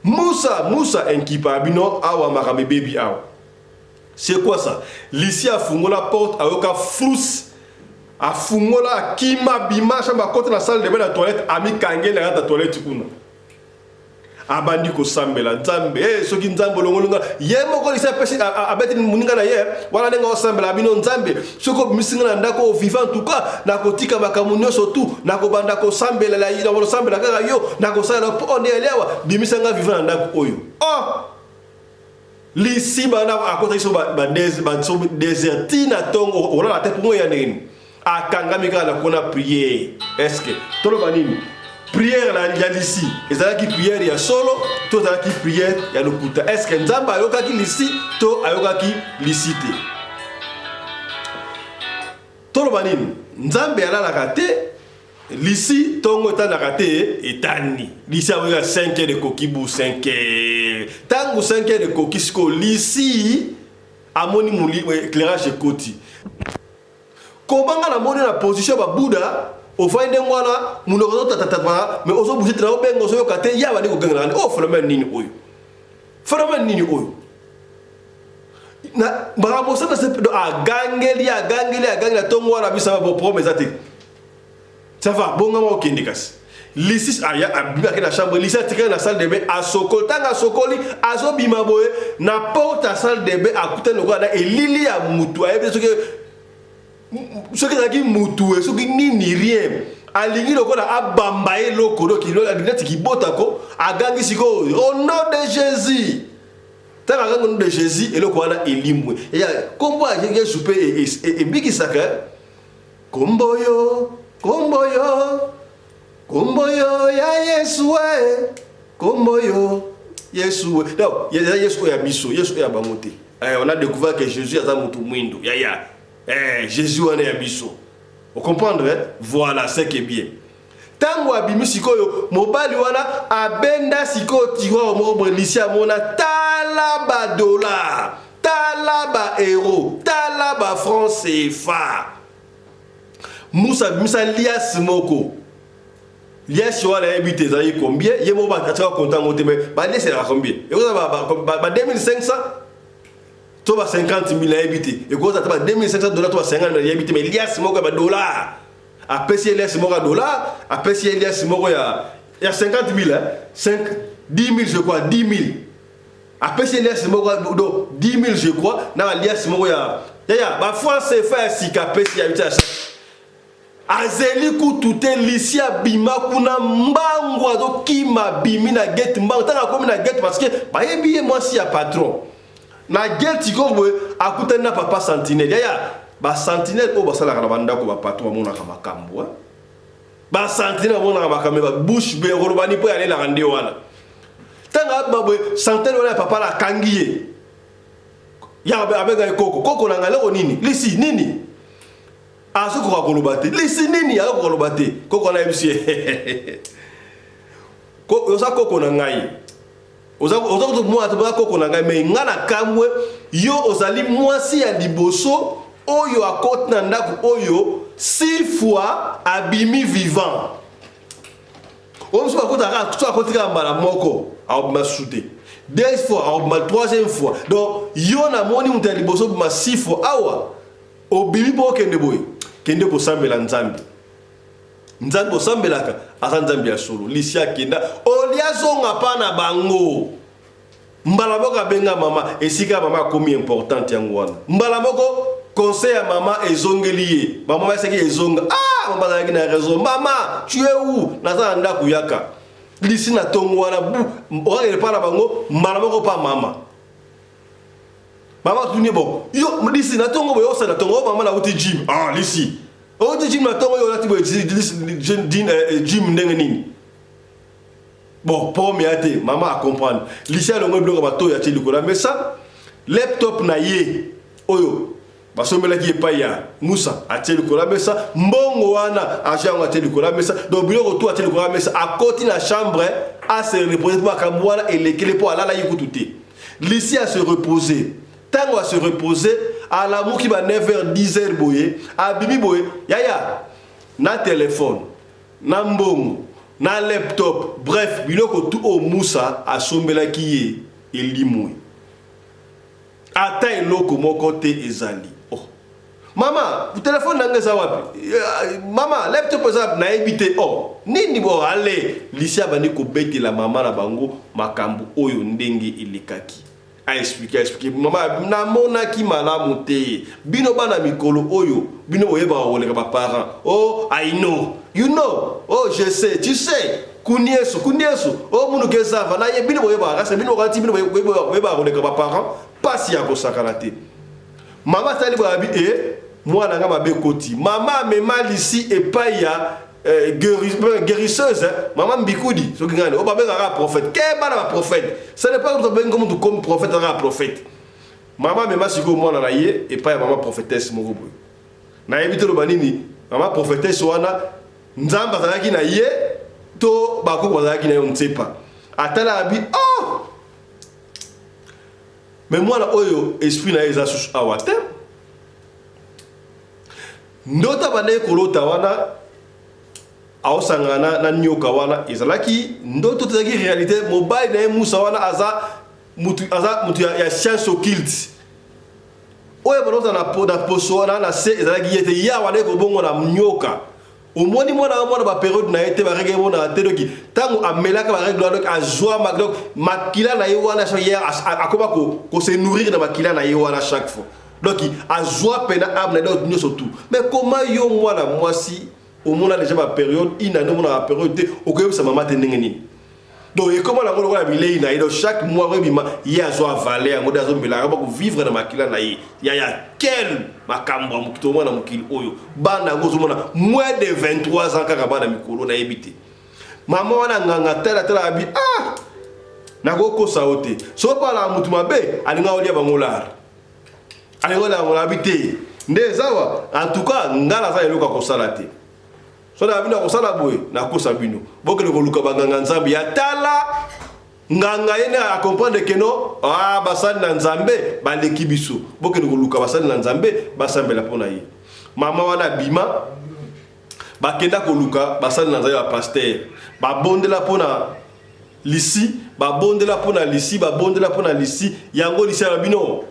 Musa, Musa, inkipa bino awa makambo ebebi awa. C'est quoi ça? Lucie afungola porte, ayoka frous. Afungola, akima, bima, chambre akota na salle de bain na toilette, amikangeli na kati ya toilette kuna. Abandi kosambela Nzambe, eh, soki Nzambe olongoli nga, ye moko Lucie apesi abeti moninga na ye, wana ndenge osambela bino Nzambe, soki obimisi nga na ndako oyo vivant, en tout cas, nakotika makambo nyonso tu, nakobanda kosambela la ye, nakosambela kaka yo, nakosala po nde awa, bimisa nga vivant na ndako oyo. Oh! Lisi bana akotaki so ba ba des ba so desert ti na tongo olala te pongo ya ndenge nini akangami kaka na kona prière. Est-ce que toloba nini? Prière na ya Lisi ezalaki prière ya solo to ezalaki prière ya lokuta? Est-ce que Nzambe ayokaki Lisi to ayokaki Lisi te? Toloba nini? Nzambe alalaka te. Lisi tongo etanaka te etani. Lisi akoki 5 heures ekoki bu 5 heures. Tango 5 heures ekoki sikoyo Lisi amoni moli éclairage ekoti. Kobanga na moni na position ba Buddha ofandi ndenge wana monoko ozotatatata mais ozobouge te na obenga ozoyoka te ya bandi kogangela nani? Oh phénomène nini oyo? Phénomène nini oyo? Na makambo osala se agangeli agangeli agangeli na tongo wana bisa ba problème eza te. Ça va, bongama okende kasi. Lisi aya abimi ake na chambre, Lisi atikali na salle de bain, asokoli, ntango asokoli, azobima boye na porte ya salle de bain akutani lokola na elili ya mutu, ayebi soki soki ezalaki mutu soki nini rien. Alingi lokola abamba ye eloko donc neti kibota ko, agangi sikoyo au nom de Jésus. Ntango agangi au nom de Jésus, eloko wana elimwe. Ya kombo ya Yesu mpe ebikisaka. Kombo yo, kombo yo, kombo yo ya Yesu e, kombo yo Yesu e. Donc, ya Yesu oyo ya biso, Yesu oyo ya bango te. Eh, on a découvert que Jésus aza mutu mwindo. Ya ya. Eh, Jésus wana ya biso. Vous comprendre hein? Voilà, c'est que bien. Tango abimi sikoyo mobali wana abenda sikoyo tiroir moko boye Lucie amona tala ba dollars, tala ba euros, tala ba francs CFA. Musa abimisa lias moko. Lias wana ayebi te ezalaki combien, ye moko atika compte yango te mais ba lias ezalaka combien? Ekozala ba, ba, ba 2500 to ba 50 000 nayebi te. Ekozala ata ba 2500 dollars to ba 50 000 nayebi te mais lias moko ya ba dollars. Apesi ye liasi moko ya dollar, apesi ye liasi moko ya ya 50 000, hein? 5 10 000 je crois, 10 000. Apesi ye liasi moko do 10 000 je crois, na liasi moko ya ya ya ba francs CFA ya sika apesi ya ya azeli kutu te. Lisi abima kuna mbangu, azokima abimi na gate mbangu. Ntango akomi na gate, parce que bayebi ye mwasi ya patron, na gate sikoyo boye akutani na papa sentinelle. Yaya, ba sentinelle oyo basalaka na bandako ba patron bamonaka makambo, ba sentinelle bamonaka makambo, ba bouche bée koloba ni mpo alelaka nde wana. Ntango abima boye, sentinelle wana ya papa na akangi ye, ya abenga ye koko, koko na ngai eloko nini? Lisi nini? Azokoka koloba te. Lisi nini? Azokoka koloba te. Koko wana ayebisi ye, oza koko na ngai, oza kutu mwana te, oza koko na ngai, mais ngai na kamwe yo ozali mwasi ya liboso oyo akoti na ndako oyo six fois abimi vivant. Oyo mosusu akotaka so akoti kaka mbala moko akobima susu te. Deux fois akobima troisième fois. Donc yo namoni moto ya liboso obima six fois awa obimi mpo okende boye, kende kosambela Nzambe. Nzambe osambelaka aza Nzambe ya solo. Lisi akenda olia azonga pa na bango mbala moko abenga mama esika mama akomi importante yango wana mbala moko conseil ya mama ezongeli ye mama basaki ezonga ah mama azalaki na raison mama tu es où naza na ndako yaka lisi na tongo wana bu okakende pa na bango mbala moko pa mama mama atuni bon yo lisi na tongo boye osala tongo oh, mama nauti gym ah lisi outi gym na tongo yo olati boye gym ndenge nini bon pome ya te mama acomprendre lisi alongoli biloko matoyi atie likolo ya mesa laptop na ye oyo basombelaki epai ya musa atie likolo ya mesa mbongo wana azwi yango atie likolo ya mesa donc biloko tu atie likolo ya mesa akoti na chambre ase repose mpo makambo wana elekeli mpo alalaki kutu te lisi ase repose ntango ase repose alamuki ba 9 h 10 h boye abimi boye yaya na telefone na mbongo na laptop bref biloko tu oyo musa asombelaki ye elimwe ata eloko moko te ezali oh. Mama telefone na nga eza wapi eh, mama laptop eza nayebi te oh nini bo ale lisi abandi kobetela mama na bango makambo oyo ndenge elekaki a explique a explique mama namonaki malamu te bino bana mikolo oyo bino boyebaka koleka ba parents oh i know you know oh je sais tu sais kuniesu kuniesu oh munu kezava na ye bino boyebaka kasi bino bokanisi bino boyebaka koleka ba parents pasi ya kosakana te mama asali boye abi e mwana nga mabe ekoti mama amema lisi epai ya eh, guérisseuse mama mbikudi soki ngani oyo babengaka prophète keba na baprophète ce n'est pas comme babengi mutu comme prophète azaka prophète mama amema sikoyo mwana na ye epai ya mama prophétesse moko boye nayebi te loba nini mama prophétesse wana nzambe azalaki na ye to bakoko bazalaki na yo nsepa atala abi oh mais mwana oyo esprit na ye eza susu awa te Ndoto abandaki kolota wana aosangana na, na nyoka wana ezalaki ndoto te, ezalaki realite. Mobali na ye Musa wana aza mutu, aza mutu ya, ya science occulte oyo balota na, na poso wana na se ezalaki ye te, ye abandaki kobongo na nyoka. Omoni mwana wa mwana ba periode na ye te, ba règle emonaka te, donc ntango amelaka ba règle wana donc azwa donc makila na ye wana ye akoma ko, ko se nourrir na makila na ye wana chaque fois. Donc azwa pena âme na donc nyoso tout. Mais comment yo mwana mwasi omona déjà ba période une année omona ba période te okoyebisa mama te ndenge nini? Donc ekoma nango lokola bilei na ye donc chaque mois oyebima ye azwa avale yango nde azomela yango bakovivre na makila na ye yaya quel makambo ya mokili omona mokili oyo bana yango ozomona moins de 23 ans kaka bana mikolo nayebi te mama wana nganga tala tala abi ah nakokosa yo te soki opalaka motu mabe alinga olia bango lar alinga olia bango abi te nde ezawa en tout cas nga naza eloko ya kosala te so na bino akosala boye nakosa bino bokende koluka banganga nzambe ya tala nganga ye nde acomprendre ke no ah, basali na nzambe baleki biso bokende koluka basali na nzambe basambela mpo na ye mama wana abima bakenda koluka basali na nzambe ya pasteur babondela mpo na lisi babondela mpo na lisi babondela mpo na lisi yango lisi ya bino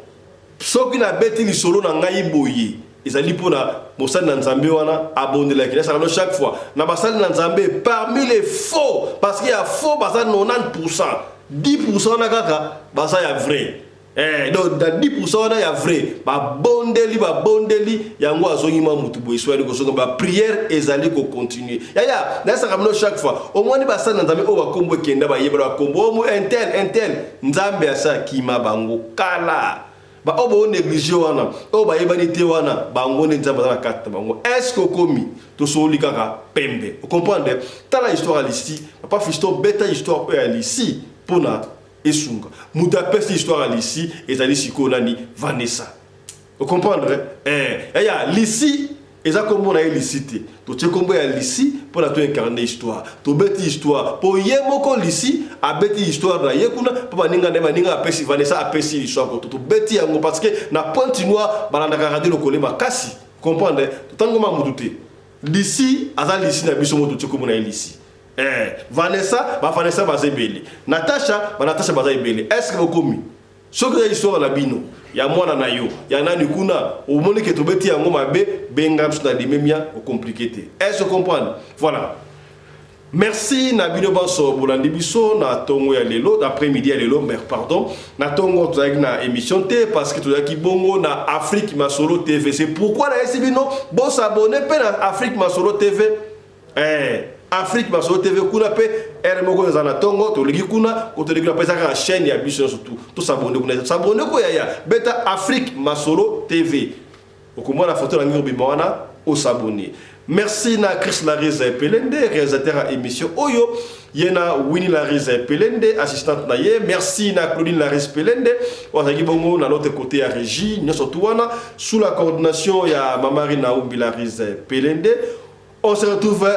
Soki nabeti lisolo na ngai boye ezali mpo na mosali na Nzambe wana abondelaki. Nasaka no chaque fois na basali na Nzambe parmi les faux parce que ya faux baza 90%, 10% wana kaka baza ya vrai. Eh, donc na 10% wana ya vrai babondeli babondeli yango azongi mwa mutu boye soyali kozonga ba prière ezali kocontinue yaya nayesaka bino chaque fois omoni basali na nzambe oyo bakombo ekenda bayebana bakombo omo intel intel Nzambe asi akima bango kala. Ba oyo bo negliger wana, oyo bayebani te wana, bango nde Nzambe aza na kati na bango. Est-ce que okomi? Tosololi kaka pembe. O comprendre? Tala histoire ya Lucie. Papa Fiston beta histoire oyo ya Lucie pona esunga. Moto apesi histoire ya Lucie ezali sikoyo nani? Vanessa. O comprendre? Eh, yaya Lucie eza kombo na ye Lucie te. Totie kombo ya Lucie pona to incarner histoire. Tobeti histoire po ye moko Lucie abeti histoire na ye kuna po baninga na ye baninga apesi Vanessa apesi histoire koto. Tobeti yango parce que na Pointe Noire balandaka Radio Lokole makasi. Comprendre? Totango ma mutu te. Lucie aza Lucie na biso moko totie kombo na ye Lucie. Eh, Vanessa, ba Vanessa baza ebele. Natasha, ba Natasha baza ebele. Est-ce que bokomi? Soki eza histoire na bino ya mwana na yo ya nani kuna omoni ke tobeti yango mabe benga biso na limemia ocompliqué te. Est-ce que comprendre? Voilà. Merci na bino banso bolandi biso na tongo ya lelo après midi ya lelo mais pardon na tongo tozalaki na émission te parce que tozalaki bongo na Afrique Masolo TV. C'est pourquoi na yesi bino bo s'abonner pe na Afrique Masolo TV. Eh, Afrique Masolo TV kuna pe heure moko eza na tongo toleki kuna ko toleki na pesa kaka chaîne ya biso nyonso tout. To s'abonner kuna. S'abonner ko yaya beta Afrique Masolo TV. Okomona photo na ngai obima wana o s'abonner. Merci na Chris Larisa Pelende, réalisateur à émission Oyo. Yena Winnie Larisa Pelende, assistante na ye. Merci na Claudine Larisa Pelende. Wazaki bongo na l'autre côté ya régie, nyonso tout wana sous la coordination ya Mamari Naomi Larisa Pelende. On se retrouve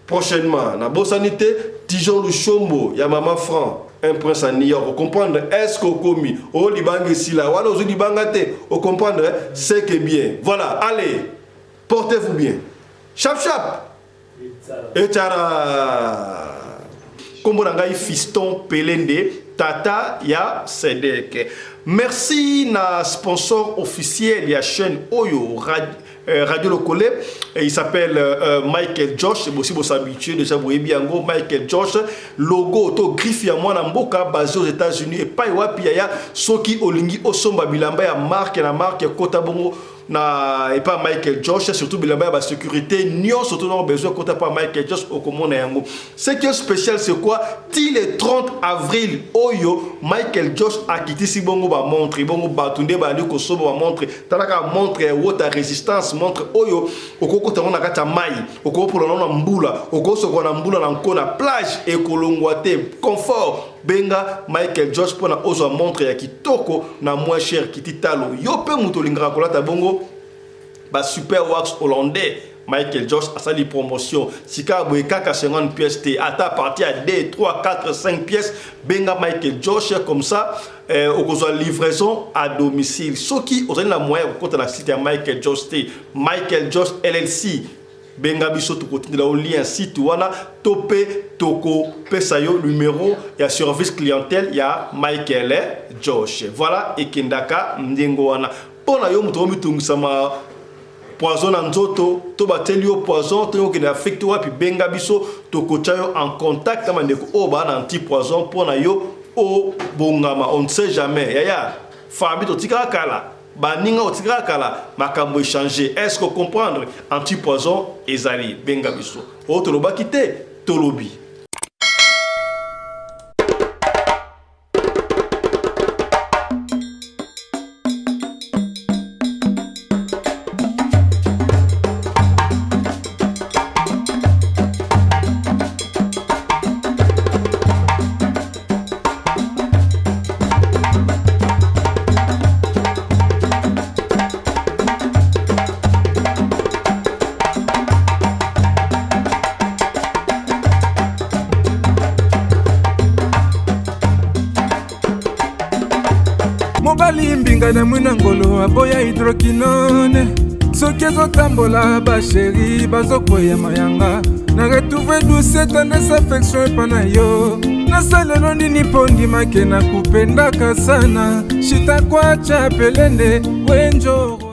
prochainement. Na bosani te, Tijon Lushombo, ya Mama Franc, un prince à New York. Vous comprendre, est-ce qu'au komi, au libanga sila, wala ozu libanga te, vous comprendre, c'est que bien. Voilà, allez, portez-vous bien. Chap chap. Etara. Kombo na ngai Fiston Pelende, tata ya Sedek. Merci na sponsor officiel ya chaîne Oyo Radio Euh, Radio Lokole, il s'appelle euh, Michael Josh, bosi bo s'habituer déjà boyebi yango Michael Josh, logo to griffe ya mwana mboka basé aux États-Unis epai wapi yaya soki olingi osomba bilamba ya marque na marque kota bongo na epa Michael Josh surtout bilamba ya ba sécurité nyonso to na besoin kota pa Michael Josh okomona yango. Ce qui est spécial c'est quoi? Ti le 30 avril oyo Michael Josh akitisi bongo ba montre bongo bato nde bandi kosomba ba montre tala kaka montre ya water resistance montre oyo okokota yango na kati ya mai okopola yango na mbula okosokola na mbula na nko na plage ekolongwa te confort benga Michael Josh mpo na ozwa montre ya kitoko na moins cher kiti talo yo mpe moto olingaka kolata bongo ba super wax hollandais Michael Josh asali promotion sika boye kaka 50 pièces te ata partir ya 2 3 4 5 pièces benga Michael Josh comme ça eh, okozwa livraison à domicile soki ozali na moyen ya kokota na site ya Michael Josh te Michael Josh LLC benga biso tokotindela yo lien site wana to mpe tokopesa yo numero ya service clientèle ya Michael Josh voilà ekendaka ndenge wana mpo na yo moto omitungisama poison na nzoto to batieli yo poison to okende Afrique to wapi benga biso tokotya yo en contact na bandeko oyo baa na anti poison mpo na yo obongama on ne sait jamais yaya famille totikaka kala baninga otikaka kala makambo echange est ce que comprendre anti poison ezali benga biso oyo tolobaki te tolobi. Mobali mbinga na mwina ngolo aboya hydroquinone soki ezotambola basheri bazokweya mayanga na retrouve douce tendresse affection epa na yo nasalelo nini mpo ndimake nakupendaka sana shitakwacha pelende wenjo.